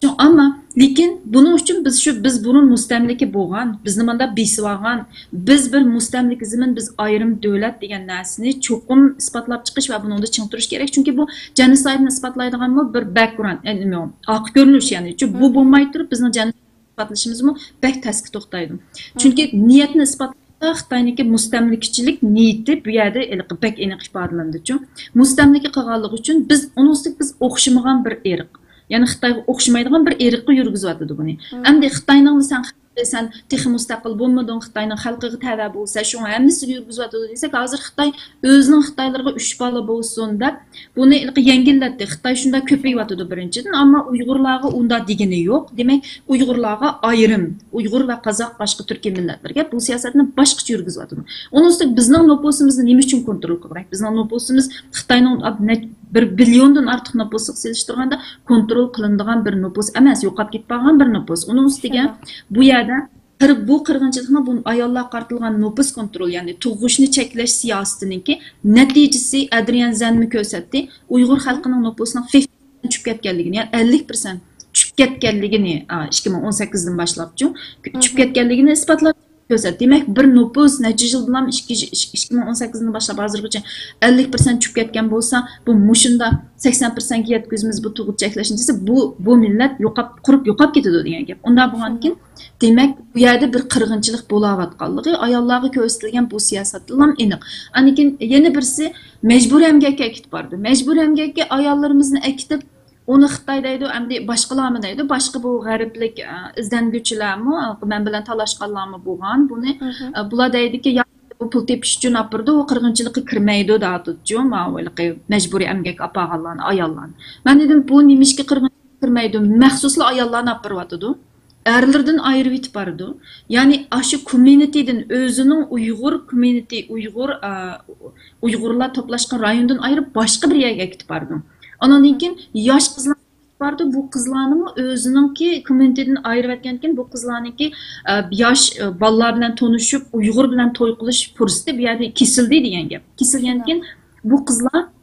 شۇ، ئەمما، لېكىن بۇنىڭ ئۈچۈن بىز شۇ، بىز بۇرۇن مۇستەملىكە بولغان، بىزنى ماندا بېسىۋالغان، بىز بىر مۇستەملىكە زېمىن، بىز ئايرىم دۆلەت دېگەن نەرسىنى چوقۇم ئىسپاتلاپ چىقىش ۋە بۇنىڭدا چىڭ تۇرۇش كېرەك. چۈنكى بۇ جېنوسايدنى ئىسپاتلايدىغانمۇ بىر باكگراند، ئە، نېمە ئۇ، ئارقا كۆرۈنۈش، يەنى، چۈ-، بۇ بولماي تۇرۇپ بىزنىڭ جېنوسايد ئىسپاتلىشىمىزمۇ بەك تەسكە توختايدۇ. چۈنكى نىيەتنى ئىسپاتلاشتا خىتاينىڭكى مۇستەملىكىچىلىك نىيىتى بۇ يەردە ھېلىقى بەك ئېنىق ئىپادىلىنىدىچۇ. مۇستەملىكە قىلغانلىقى ئۈچۈن بىز ئۇنىڭ ئۈستىگە بىز ئوخشىمىغان بىر ئىرق. يەنى خىتايغا ئوخشىمايدىغان بىر ئىرققا يۈرگۈزۈۋاتىدۇ بۇنى. ئەمدى خىتاينىڭمۇ سەن، سەن تېخى مۇستەقىل بولمىدىڭ، خىتاينىڭ خەلقىگە تەۋە بولسا، شۇڭا ھەممىسىگە يۈرگۈزۈۋاتىدۇ دېسەك، ھازىر خىتاي ئۆزىنىڭ خىتايلىرىغا ئۈچ بالا بولسۇن دەپ بۇنى ھېلىقى يەڭگىللەتتى. خىتاي شۇنداق كۆپىيىۋاتىدۇ بىرىنچىدىن، ئەمما ئۇيغۇرلارغا ئۇنداق دېگىنى يوق. دېمەك، ئۇيغۇرلارغا ئايرىم، ئۇيغۇر ۋە قازاق، باشقا تۈركىي مىللەتلەرگە بۇ سىياسەتنى باشقىچە يۈرگۈزۈۋاتىدۇ. ئۇنىڭ ئۈستىگە بىزنىڭ نوپۇسىمىزنى نېمە ئۈچۈن كونترول قىلغۇدەك؟ بىزنىڭ نوپۇسىمىز خىتاينىڭ نە-، بىر بىليوندىن ئارتۇق نوپۇسىغا سېلىشتۇرغاندا كونترول قىلىنىدىغان بىر نوپۇس ئەمەس، يوقاپ كېتىپ قالغان بىر نوپۇس. ئۇنىڭ ئۈستىگە بۇ يەردە قىر-، بۇ قىرغىنچىلىقنىڭ بۇ ئاياللارغا قارىتىلغان نوپۇس كونترول، يەنى تۇغۇشنى چەكلەش سىياسىتىنىڭكى نەتىجىسى ئەدرىيەن زەنمۇ كۆرسەتتى. ئۇيغۇر خەلقىنىڭ نوپۇسىنىڭ چۈشۈپ كەتكەنلىكىنى، يەنى ئەللىك پىرسەنت چۈشۈپ كەتكەنلىكىنى، ئا، ئىككى مىڭ ئون سەككىزدىن باشلاپچۇ، چۈشۈپ كەتكەنلىكىنى ئىسپاتلاپ كۆرسەتتى. دېمەك، بىر نوپۇس نەچچە يىلدىن، ئىككى، ئىككى مىڭ ئون سەككىزدىن باشلاپ ھازىرغىچە ئەللىك پىرسەنت چۈشۈپ كەتكەن بولسا، بۇ مۇشۇنداق سەكسەن پىرسەنتكە يەتكۈزىمىز بۇ تۇغۇت چەكلەشنى دېسە، بۇ، بۇ مىللەت يوقاپ، قۇرۇپ يوقاپ كېتىدۇ دېگەن گەپ. ئۇنداق بولغاندىكىن، دېمەك، بۇ يەردە بىر قىرغىنچىلىق بولاۋاتقانلىقى ئاياللارغا كۆرسىتىلگەن بۇ سىياسەتتىنلا ئېنىق. ئاندىن كېيىن يەنە بىرسى مەجبۇرىي ئەمگەككە ئەكېتىپ بارىدۇ. مەجبۇرىي ئەمگەككە ئاياللىرىمىزنى ئەكېتىپ، ئۇنى خىتاي دەيدۇ، ئەمدى باشقىلارمۇ دەيدۇ، باشقا بۇ غەربلىك، ئە، ئىزدەنگۈچىلەرمۇ، مەن بىلەن تالاشقانلارمۇ بولغان. بۇنى، ئە، بۇلار دەيدىكى، يا بۇ پۇل تېپىش ئۈچۈن ئاپىرىدۇ، ئۇ قىرغىنچىلىققا كىرمەيدۇ دەۋاتىدۇ، ماۋۇ ھېلىقى مەجبۇرىي ئەمگەككە ئاپارغانلارنى، ئاياللارنى. مەن دېدىم، بۇ نېمىشقا قىرغىنچىلىققا كىرمەيدۇ؟ مەخسۇسلا ئاياللارنى ئاپىرىۋاتىدۇ. ئەرلىرىدىن ئايرىۋېتىپ بارىدۇ. يەنى ئاشۇ كومميۇنىتىدىن، ئۆزىنىڭ ئۇيغۇر كومميۇنىتى، ئۇيغۇر، ئا، ئۇيغۇرلار توپلاشقان رايوندىن ئايرىپ، باشقا بىر يەرگە ئەكېتىپ بارىدۇ. ئانىڭدىن كېيىن ياش قىزلار بارىدۇ. بۇ قىزلارنىمۇ ئۆزىنىڭكى كومميۇنىتىدىن ئايرىۋەتكەندىن كېيىن، بۇ قىزلارنىڭكى، ئا، ياش، ئا، بالىلار بىلەن تونۇشۇپ، ئۇيغۇر بىلەن توي قىلىش پۇرسىتى بۇ يەردە كېسىلدى دېگەن گەپ. كېسىلگەندىن كېيىن بۇ قىزلار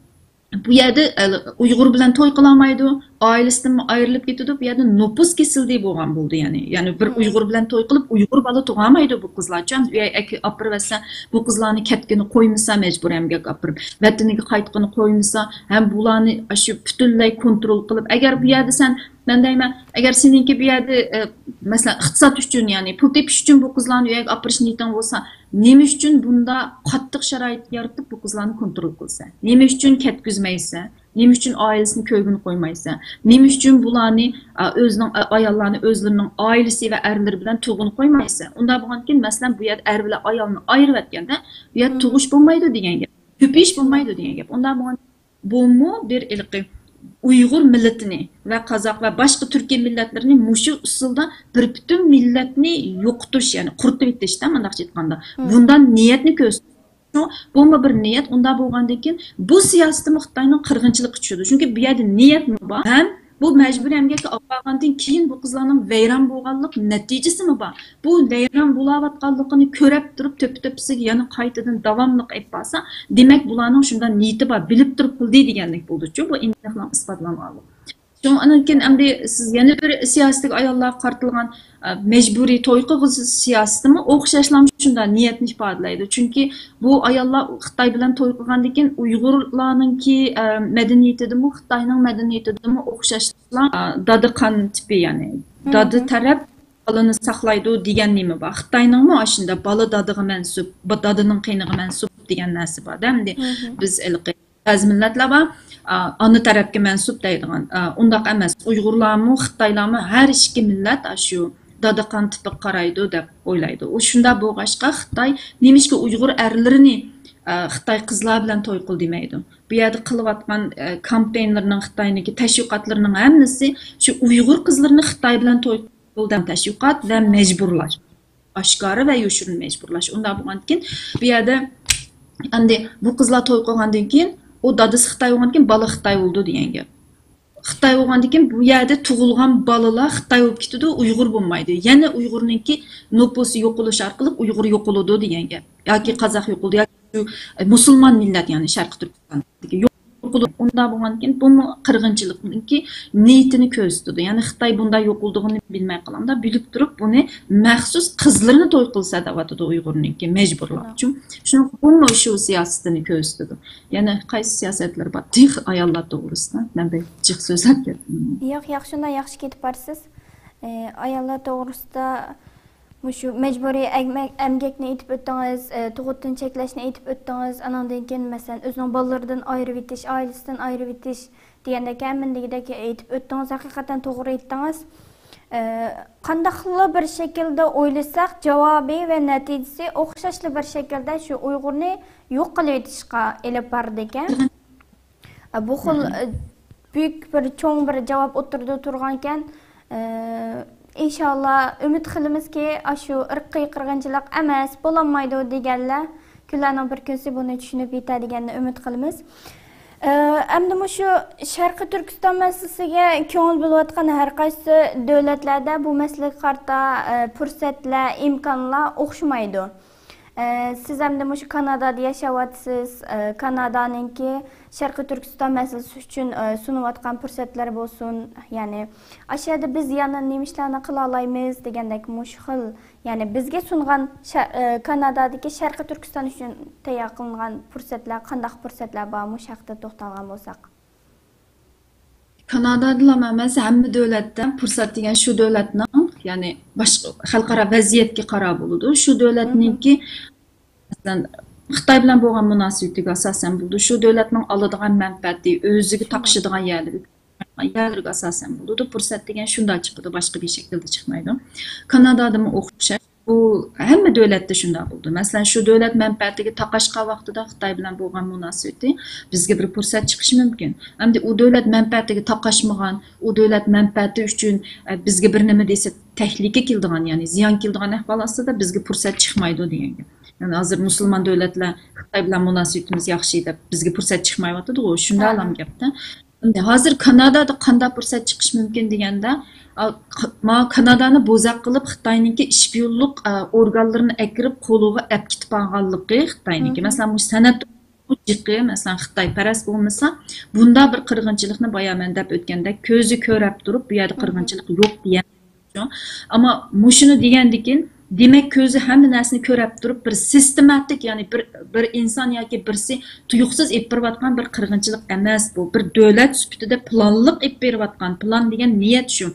بۇ يەردە، ئە، ئۇيغۇر بىلەن توي قىلالمايدۇ، ئائىلىسىدىنمۇ ئايرىلىپ كېتىدۇ. بۇ يەردە نوپۇس كېسىلدى بولغان بولدى، يەنى، يەنى بىر ئۇيغۇر بىلەن توي قىلىپ، ئۇيغۇر بالا تۇغالمايدۇ بۇ قىزلارچۇ. ئەمدى ئۇ يەرگە ئاپىرىۋەتسە، بۇ قىزلارنى كەتكىنى قويمىسا، مەجبۇرىي ئەمگەك ئاپىرىپ، ۋەتىنىگە قايتقىنى قويمىسا، ھەم بۇلارنى ئاشۇ پۈتۈنلەي كونترول قىلىپ، ئەگەر بۇ يەردە سەن، مەن دەيمەن، ئەگەر سېنىڭكى بۇ يەردە، ئە، مەسىلەن، ئىقتىساد ئۈچۈن، يەنى پۇل تېپىش ئۈچۈن بۇ قىزلارنى ئۇ يەرگە ئاپىرىش نىيىتىڭ بولسا، نېمە ئۈچۈن بۇنداق قاتتىق شارائىت يارىتىپ بۇ قىزلارنى كونترول قىلىسەن؟ نېمە ئۈچۈن كەتكۈزمەيسەن؟ نېمە ئۈچۈن ئائىلىسىنى كۆرگىلى قويمايسەن؟ نېمە ئۈچۈن بۇلارنى، ئا، ئۆزىنىڭ، ئا، ئاياللارنى ئۆزلىرىنىڭ ئائىلىسى ۋە ئەرلىرى بىلەن تۇغقىلى قويمايسەن؟ ئۇنداق بولغاندىكىن، مەسىلەن، بۇ يەردە ئەر بىلەن ئايالنى ئايرىۋەتكەندە، بۇ يەردە تۇغۇش بولمايدۇ دېگەن گەپ. كۆپىيىش بولمايدۇ دېگەن گەپ. ئۇنداق بولغان بۇمۇ بىر ھېلىقى ئۇيغۇر مىللىتىنى ۋە قازاق ۋە باشقا تۈركىي مىللەتلىرىنى مۇشۇ ئۇسۇلدا بىر پۈتۈن مىللەتنى يوقىتىش، يەنى قۇرۇتۇۋېتىشتە، مۇنداقچە ئېيتقاندا، بۇنداق نىيەتنى كۆرسىتىش. بۇمۇ بىر نىيەت. ئۇنداق بولغاندىن كېيىن بۇ سىياسىتىمۇ خىتاينىڭ قىرغىنچىلىققا چۈشىدۇ. چۈنكى بۇ يەردە نىيەتمۇ بار، ھەم بۇ مەجبۇرىي ئەمگەككە ئاپارغاندىن كېيىن بۇ قىزلارنىڭ ۋەيران بولغانلىق نەتىجىسىمۇ بار. بۇ ۋەيران بولاۋاتقانلىقىنى كۆرۈپ تۇرۇپ، تۆپە-تۆپىسىگە يەنە قايتىدىن داۋاملىق ئېلىپ بارسا، دېمەك، بۇلارنىڭ شۇنداق نىيىتى بار، بىلىپ تۇرۇپ قىلدى دېگەنلىك بولىدۇچۇ. بۇ ئېنىقلا ئىسپاتلانغانلىق. شۇڭا ئاندىن كېيىن ئەمدى سىز يەنە بىر سىياسىتىگە، ئاياللارغا قارىتىلغان، ئە، مەجبۇرىي توي قىلغۇزۇش سىياسىتىمۇ ئوخشاشلا شۇنداق نىيەتنى ئىپادىلەيدۇ. چۈنكى بۇ ئاياللار خىتاي بىلەن توي قىلغاندىن كېيىن ئۇيغۇرلارنىڭكى، ئە، مەدەنىيىتىدىمۇ، خىتاينىڭ مەدەنىيىتىدىمۇ ئوخشاشلا، ئە، دادا قان تىپى، يەنى دادا تەرەپ بالىنى ساقلايدۇ دېگەن نېمە بار؟ خىتاينىڭمۇ ئاشۇنداق بالا دادىغا مەنسۇپ، با-، دادىنىڭ قېنىغا مەنسۇپ دېگەن نەرسە بار-دە. ئەمدى بىز ھېلىقى بەزى مىللەتلەر بار، ئا، ئانا تەرەپكە مەنسۇپ دەيدىغان. ئا، ئۇنداق ئەمەس. ئۇيغۇرلارمۇ، خىتايلارمۇ ھەر ئىككى مىللەت ئاشۇ دادا قان تىپىغا قارايدۇ دەپ ئويلايدۇ. ئۇ شۇنداق بولغاچقا خىتاي نېمىشقا ئۇيغۇر ئەرلىرىنى، ئا، خىتاي قىزلار بىلەن توي قىل دېمەيدۇ. بۇ يەردە قىلىۋاتقان، ئا، كامپېينلىرىنىڭ، خىتاينىڭكى تەشۋىقاتلىرىنىڭ ھەممىسى شۇ ئۇيغۇر قىزلىرىنى خىتاي بىلەن توي قىل دەپ تەشۋىقات ۋە مەجبۇرلاش. ئاشكارا ۋە يوشۇرۇن مەجبۇرلاش. ئۇنداق بولغاندىكىن، بۇ يەردە ئەمدى بۇ قىزلار توي قىلغاندىن كېيىن، ئۇ دادىسى خىتاي بولغاندىكىن، بالا خىتاي بولىدۇ دېگەن گەپ. خىتاي بولغاندىكىن، بۇ يەردە تۇغۇلغان بالىلار خىتاي بولۇپ كېتىدۇ، ئۇيغۇر بولمايدۇ. يەنە ئۇيغۇرنىڭكى نوپۇسى يوقىلىش ئارقىلىق ئۇيغۇر يوقىلىدۇ دېگەن گەپ. ياكى قازاق يوقىلىدۇ، ياكى شۇ، ئە، مۇسۇلمان مىللەت، يەنى شەرقىي تۈركىستان يوقىلىدۇ. ئۇنداق بولغاندىكىن، بۇمۇ قىرغىنچىلىقنىڭكى نىيىتىنى كۆرسىتىدۇ. يەنى خىتاي بۇنداق يوقىلىدىغىنىنى بىلمەي قالغاندا، بىلىپ تۇرۇپ بۇنى مەخسۇس قىزلىرىنى توي قىلسا دەۋاتىدۇ ئۇيغۇرنىڭكى مەجبۇرلاپ. شۇ، شۇنىڭ بۇمۇ شۇ سىياسىتىنى كۆرسىتىدۇ. يەنە قايسى سىياسەتلەر بار؟ تېخى ئاياللار توغرىسىدا مەن بەك جىق سۆزلەپ كەتتىم. ياق، ياق، شۇنداق ياخشى كېتىپ بارسىز. ئاياللار توغرىسىدا مۇشۇ مەجبۇرىي ئەگمەك-، ئەمگەكنى ئېيتىپ ئۆتتىڭىز، ئە، تۇغۇتتىن چەكلەشنى ئېيتىپ ئۆتتىڭىز، ئانىڭدىن كېيىن، مەسىلەن، ئۆزىنىڭ بالىلىرىدىن ئايرىۋېتىش، ئائىلىسىدىن ئايرىۋېتىش دېگەندەك ھەممىنى دېگۈدەك ئېيتىپ ئۆتتىڭىز. ھەقىقەتەن توغرا ئېيتتىڭىز. ئە، قانداقلا بىر شەكىلدە ئويلىساق، جاۋابى ۋە نەتىجىسى ئوخشاشلا بىر شەكىلدە شۇ ئۇيغۇرنى يوق قىلىۋېتىشقا ئېلىپ بارىدىكەن. بۇ خىل، مم. بۈيۈك بىر، چوڭ بىر جاۋاب ئوتتۇرىدا تۇرغانىكەن. ئىنشاللا، ئۈمىد قىلىمىزكى، ئاشۇ ئىرقىي قىرغىنچىلىق ئەمەس، بولالمايدۇ دېگەنلەر كۈنلەرنىڭ بىر كۈنسى بۇنى چۈشىنىپ يېتەر دېگەننى ئۈمىد قىلىمىز. ئەمدى مۇشۇ شەرقىي تۈركىستان مەسىلىسىگە كۆڭۈل بۆلۈۋاتقان ھەر قايسى دۆلەتلەردە بۇ مەسىلىگە قارىتا، پۇرسەتلەر، ئىمكانلار ئوخشىمايدۇ. ئە، سىز ئەمدى مۇشۇ كانادادا ياشاۋاتىسىز. ئە، كانادانىڭكى شەرقىي تۈركىستان مەسىلىسى ئۈچۈن، ئە، سۇنۇۋاتقان پۇرسەتلەر بولسۇن، يەنى ئاشۇ يەردە بىز يەنە نېمە ئىشلارنى قىلالايمىز دېگەندەك مۇشۇ خىل، يەنى بىزگە سۇنغان شە-، ئە، كانادادىكى شەرقىي تۈركىستان ئۈچۈن تەييار قىلىنغان پۇرسەتلەر، قانداق پۇرسەتلەر بار، مۇشۇ ھەقتە توختالغان بولساق. كانادادىلا ئەمەس، ھەممە دۆلەتتە پۇرسەت دېگەن شۇ دۆلەتنىڭ، يەنى باشقا خەلقئارا ۋەزىيەتكە قاراپ بولىدۇ. شۇ دۆلەتنىڭكى، مەسىلەن، خىتاي بىلەن بولغان مۇناسىۋىتىگە ئاساسەن بولىدۇ. شۇ دۆلەتنىڭ ئالىدىغان مەنپەئەتى، ئۆزىگە تاقىشىدىغان يەرلىرى، يەرلىرىگە ئاساسەن بولىدۇ. پۇرسەت دېگەن شۇنداق چىقىدۇ، باشقا بىر شەكىلدە چىقمايدۇ. كانادادىمۇ ئوخشاش. بۇ ھەممە دۆلەتتە شۇنداق بولىدۇ. مەسىلەن، شۇ دۆلەت مەنپەئەتىگە تاقاشقان ۋاقتىدا خىتاي بىلەن بولغان مۇناسىۋىتى بىزگە بىر پۇرسەت چىقىشى مۇمكىن. ئەمدى ئۇ دۆلەت مەنپەئەتىگە تاقاشمىغان، ئۇ دۆلەت مەنپەئەتى ئۈچۈن، ئە، بىزگە بىر نېمە دېسە، تەھلىكە كېلىدىغان، يەنى زىيان كېلىدىغان ئەھۋال ئاستىدا بىزگە پۇرسەت چىقمايدۇ دېگەن گەپ. يەنى ھازىر مۇسۇلمان دۆلەتلەر خىتاي بىلەن مۇناسىۋىتىمىز ياخشى دەپ بىزگە پۇرسەت چىقمايۋاتىدىغۇ، شۇنداقلام گەپتە. ھازىر كانادادا قانداق پۇرسەت چىقىشى مۇمكىن دېگەندە، ئا، ق-، ما كانادانى بوزەك قىلىپ خىتاينىڭكى ئىشپىيونلۇق، ئا، ئورگانلىرىنى ئەكىرىپ قولىغا ئەپ كېتىپ قالغانلىقى خىتاينىڭكى. مەسىلەن، مۇشۇ سەنئەت جىقى، مەسىلەن، خىتايپەرەس بولمىسا، بۇنداق بىر قىرغىنچىلىقنى بايا مەن دەپ ئۆتكەندەك كۆزى كۆرەپ تۇرۇپ، بۇ يەردە قىرغىنچىلىق يوق دېيەن ئەمما مۇشۇنى دېگەندىكىن، دېمەك، كۆزى ھەممە نەرسىنى كۆرەپ تۇرۇپ، بىر سىستېماتىك، يەنى بىر، بىر ئىنسان ياكى بىرسى تۇيۇقسىز ئېلىپ بېرىۋاتقان بىر قىرغىنچىلىق ئەمەس بۇ. بىر دۆلەت سۈپىتىدە پىلانلىق ئېلىپ بېرىۋاتقان، پىلان دېگەن نىيەت شۇ.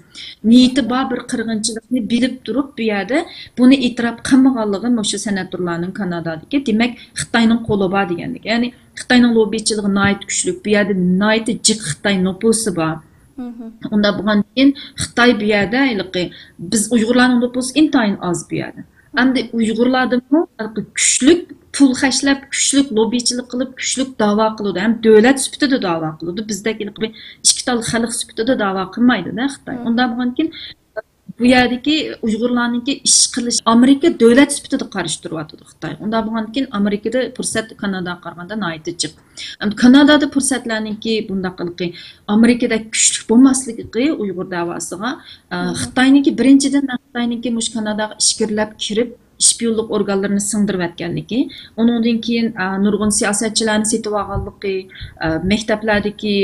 نىيىتى بار بىر قىرغىنچىلىقنى بىلىپ تۇرۇپ، بۇ يەردە بۇنى ئېتىراپ قىلمىغانلىقى مۇشۇ سېناتورلارنىڭ كانادادىكى، دېمەك، خىتاينىڭ قولى بار دېگەندىكىن. يەنى خىتاينىڭ لوببىچىلىقى ناھايىتى كۈچلۈك. بۇ يەردە ناھايىتى جىق خىتاي نوپۇسى بار. ئۇنداق بولغاندىن كېيىن خىتاي بۇ يەردە ھېلىقى بىز ئۇيغۇرلارنىڭ نوپۇسى ئىنتايىن ئاز بۇ يەردە. ئەمدى ئۇيغۇرلاردىنمۇ ھېلىقى كۈچلۈك پۇل خەجلەپ، كۈچلۈك لوببىچىلىق قىلىپ، كۈچلۈك داۋا قىلىدۇ. ھەم دۆلەت سۈپىتىدە داۋا قىلىدۇ. بىزدەك ھېلىقى بىر ئىككى تال خەلق سۈپىتىدە داۋا قىلمايدۇ-دە خىتاي. ئۇنداق بولغاندىن كېيىن بۇ يەردىكى ئۇيغۇرلارنىڭكى ئىش قىلىش، ئامېرىكا دۆلەت سۈپىتىدە قارشى تۇرۇۋاتىدۇ خىتاي. ئۇنداق بولغاندىكىن ئامېرىكىدا پۇرسەت كاناداغا قارىغاندا ناھايىتى جىق. ئەمدى كانادادا پۇرسەتلەرنىڭكى بۇنداق قىلىقى ئامېرىكىدەك كۈچلۈك بولماسلىقى ئۇيغۇر دەۋاسىغا، ئە، خىتاينىڭكى بىرىنچىدىن، مەن خىتاينىڭكى مۇشۇ كاناداغا ئىچكىرىلەپ كىرىپ، ئىشپىيونلۇق ئورگانلىرىنى سىڭدۈرۈۋەتكەنلىكى، ئۇنىڭدىن كېيىن، ئە، نۇرغۇن سىياسەتچىلەرنى سېتىۋالغانلىقى، ئە، مەكتەپلەردىكى،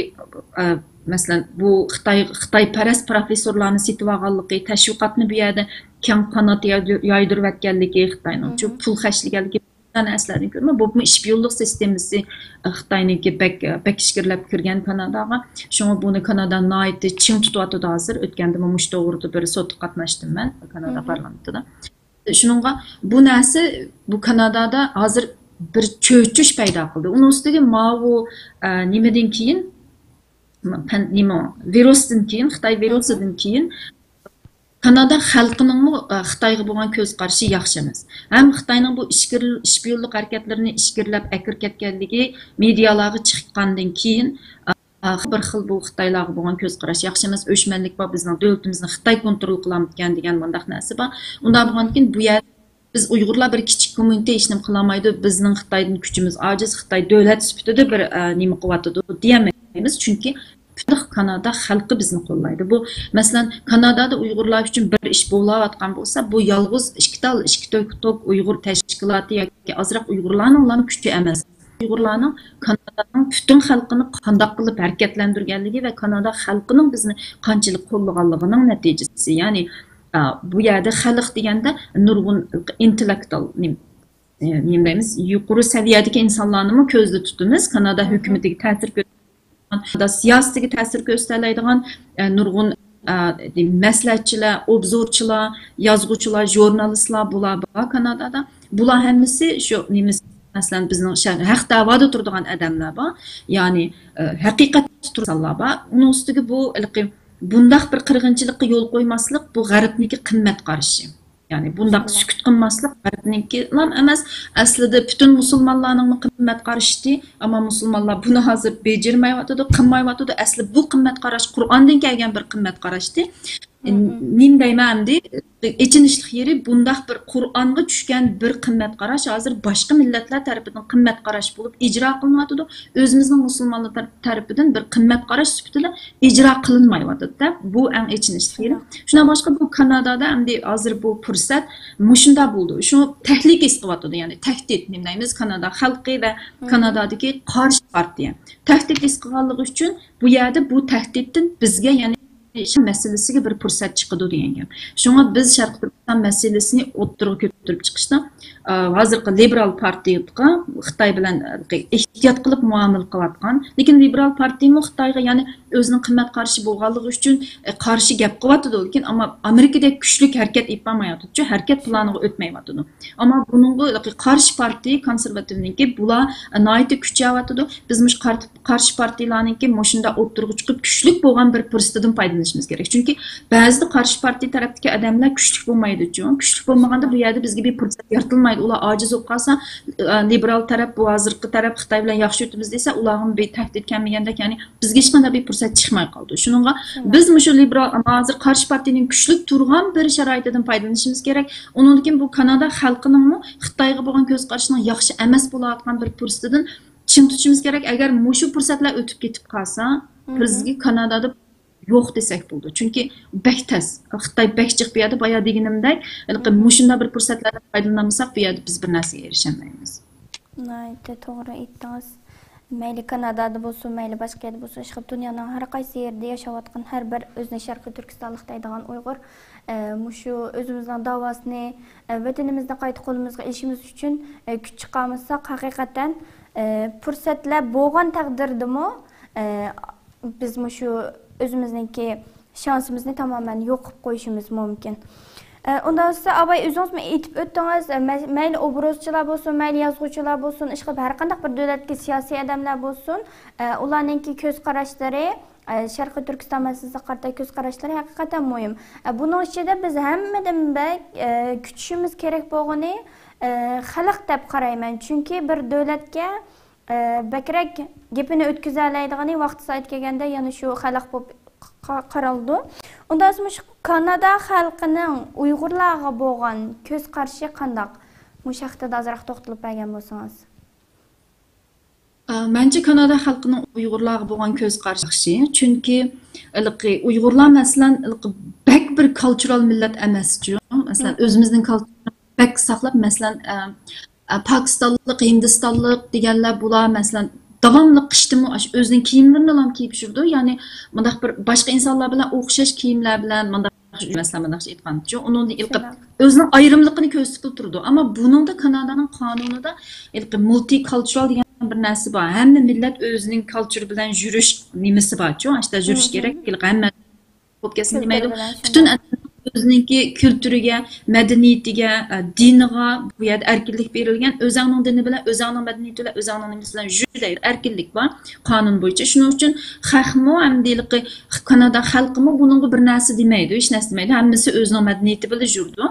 ئە، مەسىلەن، بۇ خىتاي، خىتايپەرەس پروفېسسورلارنى سېتىۋالغانلىقى، تەشۋىقاتنى بۇ يەردە كەڭ قانات يايدۇر-، يايدۇرۇۋەتكەنلىكى خىتاينىڭ، چۈنكى پۇل خەجلىگەنلىكى، بۇ نەرسىلەردىن كۆرمە، بولۇپمۇ ئىشپىيونلۇق سىستېمىسى خىتاينىڭكى بەك، بەك ئىچكىرىلەپ كىرگەن كاناداغا. شۇڭا بۇنى كانادا ناھايىتى چىڭ تۇتۇۋاتىدۇ ھازىر. ئۆتكەندىمۇ مۇشۇ توغرىدا بىر سوتقا قاتناشتىم مەن، كانادا پارلامېنتىدا. شۇنىڭغا بۇ نەرسە، بۇ كانادادا ھازىر بىر چۆچۈش پەيدا قىلدى. ئۇنىڭ ئۈستىگە ماۋۇ، ئە، نېمىدىن كېيىن، پەن-، نېمە، ۋىرۇستىن كېيىن، خىتاي ۋىرۇسىدىن كېيىن كانادا خەلقىنىڭمۇ، ئە، خىتايغا بولغان كۆز قارىشى ياخشى ئەمەس. ھەم خىتاينىڭ بۇ ئىچكىرىل-، ئىشپىيونلۇق ھەرىكەتلىرىنى ئىچكىرىلەپ ئەكىرىپ كەتكەنلىكى مېدىيالارغا چىققاندىن كېيىن، ئە، بىر خىل بۇ خىتايلارغا بولغان كۆز قاراش ياخشى ئەمەس، ئۆچمەنلىك بار، بىزنىڭ دۆلىتىمىزنى خىتاي كونترول قىلامدىكەن دېگەن مۇنداق نەرسە بار. ئۇنداق بولغاندىكىن بۇ يەردە بىز ئۇيغۇرلار بىر كىچىك كوممۇنىتېت ھېچنېمە قىلالمايدۇ، بىزنىڭ خىتايدىن كۈچىمىز ئاجىز، خىتاي دۆلەت سۈپىتىدە بىر، ئە، نېمە قىلىۋاتىدۇ دېيەلمەيمىز، چۈنكى پۈتۈن كانادا خەلقى بىزنى قوللايدۇ. بۇ، مەسىلەن، كانادادا ئۇيغۇرلار ئۈچۈن بىر ئىش بولاۋاتقان بولسا، بۇ يالغۇز ئىككى تال، ئىككى توك، توك ئۇيغۇر تەشكىلاتى ياكى ئازراق ئۇيغۇرلارنىڭلا كۈچى ئەمەس. ئۇيغۇرلارنىڭ كانادانىڭ پۈتۈن خەلقىنى قانداق قىلىپ ھەرىكەتلەندۈرگەنلىكى ۋە كانادا خەلقىنىڭ بىزنى قانچىلىك قوللىغانلىقىنىڭ نەتىجىسى. يەنى، ئا، بۇ يەردە خەلق دېگەندە نۇرغۇن ئىنتېللېكتۇئال، نېمە، ئە، نېمە دەيمىز، يۇقىرى سەۋىيەدىكى ئىنسانلارنىمۇ كۆزدە تۇتىمىز. كانادا ھۆكۈمىتىگە تەسىر كۆرسىتىدىغان، كانادا سىياسىتىگە تەسىر كۆرسىتەلەيدىغان، ئە، نۇرغۇن، ئە، مەسلىھەتچىلەر، ئوبزورچىلار، يازغۇچىلار، ژۇرنالىستلار، بۇلار بار كانادادا. بۇلار ھەممىسى شۇ نېمىسى، مەسىلەن، بىزنىڭ شەھەر، ھەق دەۋادا تۇرىدىغان ئادەملەر بار. يەنى، ئە، ھەقىقەتتە تۇرغانلار بار. ئۇنىڭ ئۈستىگە بۇ، ھېلىقى، بۇنداق بىر قىرغىنچىلىققا يول قويماسلىق، بۇ غەربنىڭكى قىممەت قارىشى. يەنى بۇنداق سۈكۈت قىلماسلىق غەربنىڭكىلا ئەمەس، ئەسلىدە پۈتۈن مۇسۇلمانلارنىڭمۇ قىممەت قارىشى، ئەمما مۇسۇلمانلار بۇنى ھازىر بېجىرمەيۋاتىدۇ، قىلمايۋاتىدۇ. ئەسلى بۇ قىممەت قاراش قۇرئاندىن كەلگەن بىر قىممەت قاراشتى. نېمە دەيمەن ئەمدى؟ ئېچىنىشلىق يېرى، بۇنداق بىر قۇرئانغا چۈشكەن بىر قىممەت قاراش ھازىر باشقا مىللەتلەر تەرىپىدىن قىممەت قاراش بولۇپ ئىجرا قىلىنىۋاتىدۇ. ئۆزىمىزنىڭ مۇسۇلمانلار تەر-، تەرىپىدىن بىر قىممەت قاراش سۈپىتىدە ئىجرا قىلىنمايۋاتىدۇ-دە. بۇ ئەڭ ئېچىنىشلىق يېرى. شۇنداق بولغاچقا بۇ كانادادا ئەمدى ھازىر بۇ پۇرسەت مۇشۇنداق بولدى. شۇ تەھلىكە ھېس قىلىۋاتىدۇ، يەنى تەھدىت، نېمە دەيمىز، كانادا خەلقى ۋە كانادادىكى قارشى پارتىيە. تەھدىت ھېس قىلغانلىقى ئۈچۈن بۇ يەردە بۇ تەھدىتتىن بىزگە، يەنى شەرق مەسىلىسىگە بىر پۇرسەت چىقىدۇ دېگەن گەپ. شۇڭا بىز شەرقىي تۈركىستان مەسىلىسىنى ئوتتۇرىغا كۆتۈرۈپ، كۆتۈرۈپ چىقىشتا، ئا، ھازىرقى لىبېرال پارتىيەگە خىتاي بىلەن، ئا، ئېھتىيات قىلىپ مۇئامىلە قىلىۋاتقان. لېكىن لىبېرال پارتىيەمۇ خىتايغا، يەنى ئۆزىنىڭ قىممەت قارىشى بولغانلىقى ئۈچۈن، ئە، قارشى گەپ قىلىۋاتىدۇ. لېكىن ئەمما ئامېرىكىدەك كۈچلۈك ھەرىكەت ئېلىپ بارمايۋاتىدۇ. ھەرىكەت پىلانىغا ئۆتمەيۋاتىدۇ. ئەمما بۇنىڭغا قارشى پارتىيە، كونسېرۋاتىۋنىڭكى، بۇلار ناھايىتى كۈچەۋاتىدۇ. بىز مۇشۇ قار-، قارشى پارتىيەلەرنىڭكى مۇشۇنداق ئوتتۇرىغا چىقىپ، كۈچلۈك بولغان بىر پۇرسىتىدىن پايدىلىنىشىمىز كېرەك. چۈنكى بەزىدە قارشى پارتىيە تەرەپتىكى ئادەملەر كۈچلۈك بولمايدۇچۇ. كۈچلۈك بولمىغاندا بۇ يەردە بىزگە بىر پۇرسەت يارىتىلمايدۇ. ئۇلار ئاجىز بولۇپ قالسا، ئە، لىبېرال تەرەپ، بۇ ھازىرقى تەرەپ خىتاي بىلەن ياخشى ئۆتىمىز دېسە، ئۇلارغىمۇ بىر تەھدىت كەلمىگەندەك، يەنى بىزگە ھېچقانداق بىر پۇرسەت چىقماي قالىدۇ. شۇنىڭغا بىز مۇشۇ لىبېرال، ھازىر قارشى پارتىيەنىڭ كۈچلۈك تۇرغان بىر شارائىتىدىن پايدىلىنىشىمىز كېرەك. ئۇنىڭدىن كېيىن بۇ كانادا خەلقىنىڭمۇ خىتايغا بولغان كۆز قارىشىنىڭ ياخشى ئەمەس بولۇۋاتقان بىر پۇرسىتىدىن چىڭ تۇتۇشىمىز كېرەك. ئەگەر مۇشۇ پۇرسەتلەر ئۆتۈپ كېتىپ قالسا، بىزگە كانادادا يوق دېسەك بولىدۇ. چۈنكى بەك تەس. خىتاي بەك جىق بۇ يەردە، بايا دېگىنىمدەك، ھېلىقى مۇشۇنداق بىر پۇرسەتلەردىن پايدىلىنالمىساق، بۇ يەردە بىز بىر نەرسىگە ئېرىشەلمەيمىز. ناھايىتى توغرا ئېيتتىڭىز. مەيلى كانادادا بولسۇن، مەيلى باشقا يەردە بولسۇن، ئىشقىلىپ دۇنيانىڭ ھەر قايسى يېرىدە ياشاۋاتقان ھەر بىر ئۆزىنى شەرقىي تۈركىستانلىق دەيدىغان ئۇيغۇر، ئە، مۇشۇ ئۆزىمىزنىڭ داۋاسىنى، ئە، ۋەتىنىمىزنى قايتا قولىمىزغا ئېلىشىمىز ئۈچۈن، ئە، كۈچ چىقارمىساق، ھەقىقەتەن، ئە، پۇرسەتلەر بولغان تەقدىردىمۇ، ئە، بىز مۇشۇ ئۆزىمىزنىڭكى شانسىمىزنى تامامەن يوق قىلىپ قويۇشىمىز مۇمكىن. ئە، ئۇنداق بولسا، ئاباي، ئۆزىڭىزمۇ ئېيتىپ ئۆتتىڭىز، ئە، مە-، مەيلى ئوبزورچىلار بولسۇن، مەيلى يازغۇچىلار بولسۇن، ئىشقىلىپ ھەر قانداق بىر دۆلەتتىكى سىياسىي ئادەملەر بولسۇن، ئە، ئۇلارنىڭكى كۆز قاراشلىرى، ئە، شەرقىي تۈركىستان مەسىلىسىگە قارىتا كۆز قاراشلىرى ھەقىقەتەن مۇھىم. ئە، بۇنىڭ ئىچىدە بىز ھەممىدىن بەك، ئە، كۈتۈشىمىز كېرەك بولغىنى، ئە، خەلق دەپ قارايمەن. چۈنكى بىر دۆلەتكە ئە، بەكرەك گېپىنى ئۆتكۈزەلەيدىغىنى ۋاقتى سائىتى كەلگەندە يەنە شۇ خەلق بولۇپ ق-، قارالىدۇ. ئۇنداق بولسا مۇشۇ كانادا خەلقىنىڭ ئۇيغۇرلارغا بولغان كۆز قارىشى قانداق؟ مۇشۇ ھەقتە ئازراق توختىلىپ بەرگەن بولسىڭىز. ئە، مەنچە كانادا خەلقىنىڭ ئۇيغۇرلارغا بولغان كۆز قارىشى ياخشى. چۈنكى ھېلىقى ئۇيغۇرلار، مەسىلەن، ھېلىقى بەك بىر كالتۇرال مىللەت ئەمەسچۇ. مەسىلەن، ئۆزىمىزنىڭ كالتۇرىنى بەك ساقلاپ، مەسىلەن، ئە، ئە، پاكىستانلىق، ھىندىستانلىق دېگەنلەر، بۇلار، مەسىلەن، داۋاملىق قىشتىمۇ ئاشۇ ئۆزىنىڭ كىيىملىرىنىلا كىيىپ يۈرىدۇ. يەنى مۇنداق بىر باشقا ئىنسانلار بىلەن ئوخشاش كىيىملەر بىلەن، مۇنداق، مەسىلەن، مۇنداقچە ئېيتقانچە، ئۇنىڭدىن ئېلىپ ئۆزىنىڭ ئايرىملىقىنى كۆرسىتىپ تۇرىدۇ. ئەمما بۇنىڭدا، كانادانىڭ قانۇنىدا ھېلىقى مۇلتىكالتۇرال دېگەن بىر نەرسە بار. ھەممە مىللەت ئۆزىنىڭ كالتۇرى بىلەن يۈرۈش نېمىسى بارچۇ، ئاشۇنداق يۈرۈش كېرەك. ھېلىقى ھەممە بولۇپ كەتسۇن دېمەيدۇ. پۈتۈن ئادەم ئۆزىنىڭكى كۈلتۈرىگە، مەدەنىيىتىگە، ئە، دىنىغا بۇ يەردە ئەركىنلىك بېرىلگەن. ئۆزەڭنىڭ دىنى بىلەن، ئۆزەڭنىڭ مەدەنىيىتى بىلەن، ئۆزەڭنىڭ نېمىسى بىلەن يۈر دەيدۇ. ئەركىنلىك بار قانۇن بويىچە. شۇنىڭ ئۈچۈن خەقمۇ، ھەمدە ھېلىقى كانادا خەلقىمۇ بۇنىڭغا بىر نەرسە دېمەيدۇ، ھېچ نەرسە دېمەيدۇ. ھەممىسى ئۆزىنىڭ مەدەنىيىتى بىلەن يۈرىدۇ.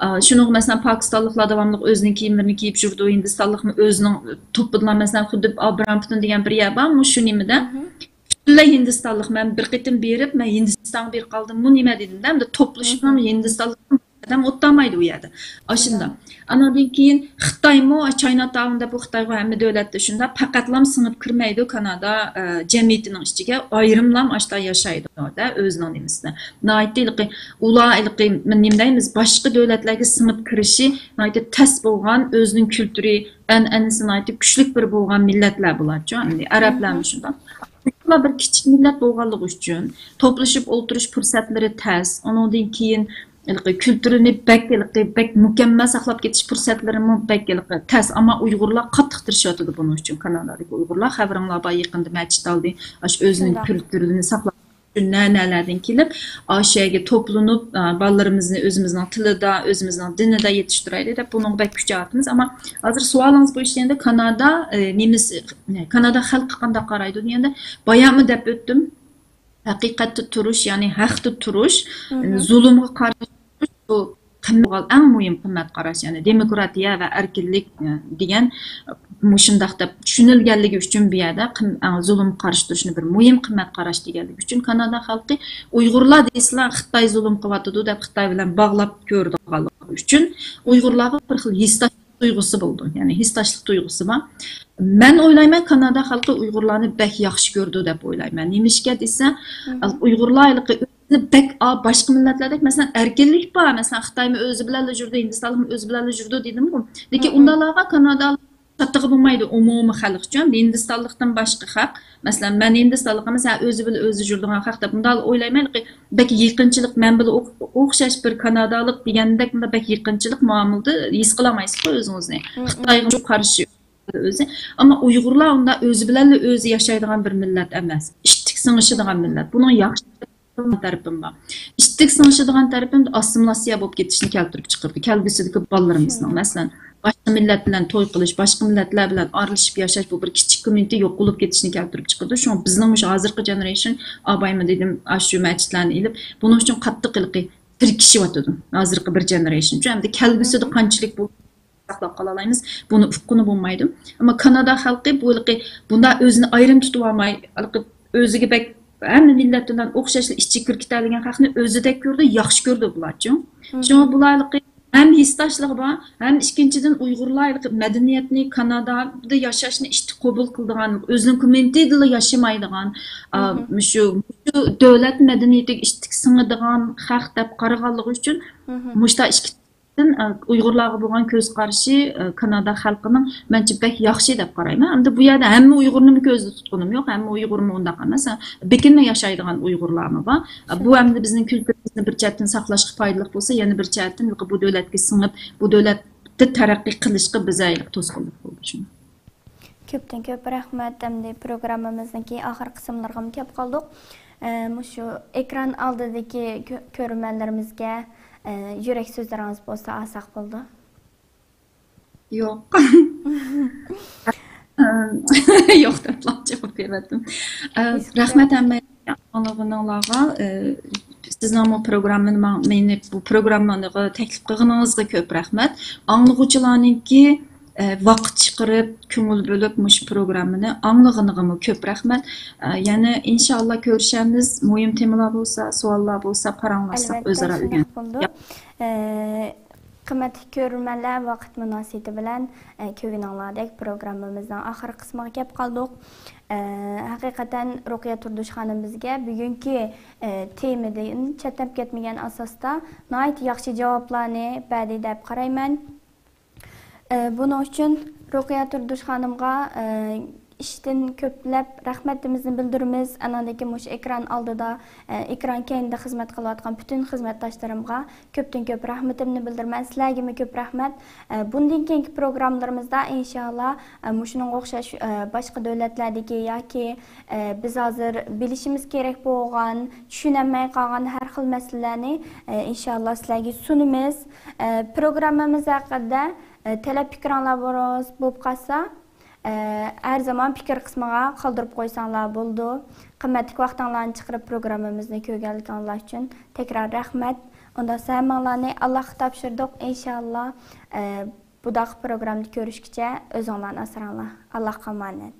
ئا، شۇنىڭغا، مەسىلەن، پاكىستانلىقلار داۋاملىق ئۆزىنىڭ كىيىملىرىنى كىيىپ يۈرىدۇ، ھىندىستانلىقمۇ ئۆزىنىڭ توپىدىلا، مەسىلەن، خۇددى بىر برامپتون دېگەن بىر يەر بار، مۇشۇ نېمىدە. پۈتۈنلەي ھىندىستانلىق. مەن بىر قېتىم بېرىپ، مەن ھىندىستانغا بېرىپ قالدىممۇ نېمە دېدىمدە، ئەمدى توپلىشىپمۇ ھىندىستانلىق ئادەم ئولتۇرمايدۇ ئۇ يەردە. ئاشۇنداق. ئاناندىن كېيىن خىتايمۇ، چاينا تاۋن دەپ، بۇ خىتايغۇ ھەممە دۆلەتتە شۇنداق، پەقەتلا سىڭىپ كىرمەيدۇ كانادا، ئە، جەمئىيىتىنىڭ ئىچىگە، ئايرىملا ئاشتا ياشايدۇ دە، ئۆزىنىڭ نېمىسىنى. ناھايىتى ھېلىقى، ئۇلار ھېلىقى، نېمە دەيمىز، باشقا دۆلەتلەرگە سىڭىپ كىرىشى ناھايىتى تەس بولغان، ئۆزىنىڭ كۈلتۈرى، ئەنئەنىسى ناھايىتى كۈچلۈك بىر بولغان مىللەتلەر بۇلارچۇ، ئەمدى ئەرەبلەرمۇ شۇنداق. بۇلار بىر كىچىك مىللەت بولغانلىقى ئۈچۈن، توپلىشىپ ئولتۇرۇش پۇرسەتلىرى تەس. ئۇنىڭدىن كېيىن ھېلىقى كۈلتۈرىنى بەك، ھېلىقى بەك مۇكەممەل ساقلاپ كېتىش پۇرسەتلىرىمۇ بەك ھېلىقى تەس. ئەمما ئۇيغۇرلار قاتتىق تىرىشىۋاتىدۇ بۇنىڭ ئۈچۈن. كانادادىكى ئۇيغۇرلار، خەۋىرىڭلار بار، يېقىندا مەن چىتالدى، ئاشۇ ئۆزىنىڭ كۈلتۈرىنى ساقلاپ، نە-نەلەردىن كېلىپ، ئاشۇ يەرگە توپلىنىپ، ئا، بالىلىرىمىزنى ئۆزىمىزنىڭ تىلىدا، ئۆزىمىزنىڭ دىنىدا يېتىشتۈرەيلى دەپ، بۇنىڭغا بەك كۈچەۋاتىمىز. ئەمما ھازىر سوئالىڭىز بويىچە دېگەندە، كانادا، ئە، نېمىسى، كانادا خەلقى قانداق قارايدۇ دېگەندە، باياممۇ دەپ ئۆتتۈم، ھەقىقەتتە تۇرۇش، يەنى ھەقتە تۇرۇش، زۇلۇمغا قارشى تۇرۇش، بۇ قىممەت، ئەڭ مۇھىم قىممەت قاراش، يەنى دېموكراتىيە ۋە ئەركىنلىك، ئە، دېگەن، مۇشۇنداق دەپ چۈشىنىلگەنلىكى ئۈچۈن بۇ يەردە قىم-، ئەڭ زۇلۇمغا قارشى تۇرۇشنى بىر مۇھىم قىممەت قاراش دېگەنلىكى ئۈچۈن، كانادا خەلقى ئۇيغۇرلار دېسىلا خىتاي زۇلۇم قىلىۋاتىدۇ دەپ خىتاي بىلەن باغلاپ كۆرىدىغانلىقى ئۈچۈن ئۇيغۇرلارغا بىر خىل ھېسداشلىق تۇيغۇسى بولىدۇ. يەنى ھېسداشلىق تۇيغۇسى بار. مەن ئويلايمەن، كانادا خەلقى ئۇيغۇرلارنى بەك ياخشى كۆرىدۇ دەپ ئويلايمەن. نېمىشقا دېسە، ئۇيغۇرلار ھېلىقى بەك، ئا، باشقا مىللەتلەردەك، مەسىلەن، ئەركىنلىك بار. مەسىلەن، خىتايمۇ ئۆزى بىلەنلا يۈرىدۇ، ھىندىستانلىقمۇ ئۆزى بىلەنلا يۈرىدۇ دېدىمغۇ. لېكىن ئۇنداقلارغا كانادا ئوخشاتقىلى بولمايدۇ ئومۇمىي خەلق ئۈچۈن. ھىندىستانلىقتىن باشقا خەق، مەسىلەن، مەن ھىندىستانلىق ئەمەس، ھە، ئۆزى بىلەن ئۆزى يۈرىدىغان خەق دەپ مۇنداق ئويلايمەن. بەك يېقىنچىلىق، مەن بىلەن ئوخ-، ئوخشاش بىر كانادالىق دېگەندەك مۇنداق بەك يېقىنچىلىق مۇئامىلىدە ھېس قىلالمايسىزغۇ ئۆزىڭىزنى. خىتايغا قارشى ئۆزى. ئەمما ئۇيغۇرلار ئۇنداق ئۆزى بىلەنلا ئۆزى ياشايدىغان بىر مىللەت ئەمەس. ئىتتىك سىڭىشىدىغان مىللەت. بۇنىڭ ياخشى تەرىپىمۇ بار. ئىتتىك سىڭىشىدىغان تەرىپىم ئاسسىمىلياتسىيە بولۇپ كېتىشنى كەلتۈرۈپ چىقىرىدۇ. كەلگۈسىدىكى بالىلىرىمىزنىڭ، مەسىلەن، باشقا مىللەت بىلەن توي قىلىش، باشقا مىللەتلەر بىلەن ئارىلىشىپ ياشاش، بۇ بىر كىچىك كوميۇنىتى يوق بولۇپ كېتىشنى كەلتۈرۈپ چىقىرىدۇ. شۇڭا بىزنىڭ مۇشۇ ھازىرقى جېنېرېيشن، ئابايمۇ دېدىم، ئاشۇ مەسچىتلەرنى ئېلىپ، بۇنىڭ ئۈچۈن قاتتىق ھېلىقى تىركىشىۋاتىدۇ. ھازىرقى بىر جېنېرېيشن ئۈچۈن. ئەمدى كەلگۈسىدە قانچىلىك بۇ ساقلاپ قالالايمىز. بۇنى ئۇققىلى بولمايدۇ. ئەمما كانادا خەلقى بۇ ھېلىقى بۇنداق ئۆزىنى ئايرىم تۇتۇۋالماي، ھېلىقى ئۆزىگە بەك ھەممە مىللەت بىلەن ئوخشاشلا ئىچىگە كىرىپ كېتەلىگەن خەقنى ئۆزىدەك كۆرىدۇ، ياخشى كۆرىدۇ بۇلارچۇ. شۇڭا بۇلار ھېلىقى ھەم ھېسداشلىقى بار، ھەم ئىككىنچىدىن ئۇيغۇرلار ھېلىقى مەدەنىيەتنى، كانادادا ياشاشنى ئىشتىك قوبۇل قىلىدىغان، ئۆزىنىڭ كوميۇنىتىدىلا ياشىمايدىغان، ئا، مشۇ، مشۇ دۆلەت مەدەنىيىتىگە ئىشتىك سىڭىدىغان خەق دەپ قارىغانلىقى ئۈچۈن مۇشتا ئىككى ئۇيغۇرلارغا بولغان كۆز قارىشى، ئە، كانادا خەلقىنىڭ مەنچە بەك ياخشى دەپ قارايمەن. ئەمدى بۇ يەردە ھەممە ئۇيغۇرنىمۇ كۆزدە تۇتقىنىم يوق، ھەممە ئۇيغۇرمۇ ئۇنداق ئەمەس. بېكىنمەي ياشايدىغان ئۇيغۇرلارمۇ بار. بۇ ئەمدى بىزنىڭ كۈلتۈرىمىزنى بىر جەھەتتىن ساقلاشقا پايدىلىق بولسا، يەنە بىر جەھەتتىن بۇ دۆلەتكە سىڭىپ، بۇ دۆلەتتە تەرەققىي قىلىشقا بىزگە توسقۇنلۇق بولىدۇ شۇ. كۆپتىن كۆپ رەھمەت. ئەمدى پروگراممىمىزنىڭكى ئاخىرقى قىسىملىرىغىمۇ كەپ قالدۇق. ئە، مۇشۇ ئېكران ئالدىدىكى كۆ-، كۆرۈرمەنلىرىمىزگە، ئە، يۈرەك سۆزلىرىڭىز بولسا ئالساق بولىدۇ. يوق. يوق دەپلا جاۋاب بېرىۋەتتىم. ئە، رەھمەت ھەممە ئاڭلىغىنىڭلارغا. ئە، سىزنىڭمۇ پروگراممىنى ماڭ-، مېنى بۇ پروگراممىغا تەكلىپ قىلغىنىڭىزغا كۆپ رەھمەت. ئاڭلىغۇچىلارنىڭكى ئە، ۋاقىت چىقىرىپ، كۆڭۈل بۆلۈپ مۇشۇ پروگراممىنى ئاڭلىغىنىغىمۇ كۆپ رەھمەت. ئە، يەنە ئىنشاللا كۆرۈشەرمىز. مۇھىم تېمىلار بولسا، سوئاللار بولسا، پاراڭلاشساق ئەلۋەتتە، ئۆزئارا شۇنداق ئۆگەن-، بولىدۇ. ياق. ئە، قىممەتلىك كۆرۈرمەنلەر، ۋاقىت مۇناسىۋىتى بىلەن، ئە، كۆرگىنىڭلاردەك پروگراممىمىزنىڭ ئاخىرقى قىسمىغا كەپ قالدۇق. ئە، ھەقىقەتەن رۇقىيە تۇردۇش خانىم بىزگە بۈگۈنكى، ئە، تېمىدىن چەتنەپ كەتمىگەن ئاساستا ناھايىتى ياخشى جاۋابلارنى بەردى دەپ قارايمەن. ئە، بۇنىڭ ئۈچۈن رۇقىيە تۇردۇش خانىمغا، ئە، ئىچتىن كۆپلەپ رەھمىتىمىزنى بىلدۈرىمىز. ئانىڭدىن كېيىن مۇشۇ ئېكران ئالدىدا، ئە، ئېكران كەينىدە خىزمەت قىلىۋاتقان پۈتۈن خىزمەتداشلىرىمغا كۆپتىن كۆپ رەھمىتىمنى بىلدۈرىمەن. سىلەرگىمۇ كۆپ رەھمەت. ئە، بۇندىن كېيىنكى پروگراممىلىرىمىزدا ئىنشاللا، ئە، مۇشۇنىڭغا ئوخشاش، ئە، باشقا دۆلەتلەردىكى ياكى، ئە، بىز ھازىر بىلىشىمىز كېرەك بولغان، چۈشىنەلمەي قالغان ھەر خىل مەسىلىلەرنى، ئە، ئىنشاللا سىلەرگە سۇنىمىز. ئە، پروگراممىمىز ھەققىدە، ئە، تەلەپ پىكرىڭلار بولۇس-، بولۇپ قالسا، ئە، ھەر زامان پىكىر قىسمىغا قالدۇرۇپ قويساڭلار بولىدۇ. قىممەتلىك ۋاقتىڭلارنى چىقىرىپ پروگراممىمىزنى كۆرگەنلىكىڭلار ئۈچۈن تەكرار رەھمەت. ئۇنداقسا ھەممىڭلارنى ئاللاھقا تاپشۇردۇق. ئىنشاللا، ئە، بۇداقى پروگراممىدا كۆرۈشكىچە ئۆزۈڭلارنى ئاسراڭلار. ئاللاھقا ئامانەت.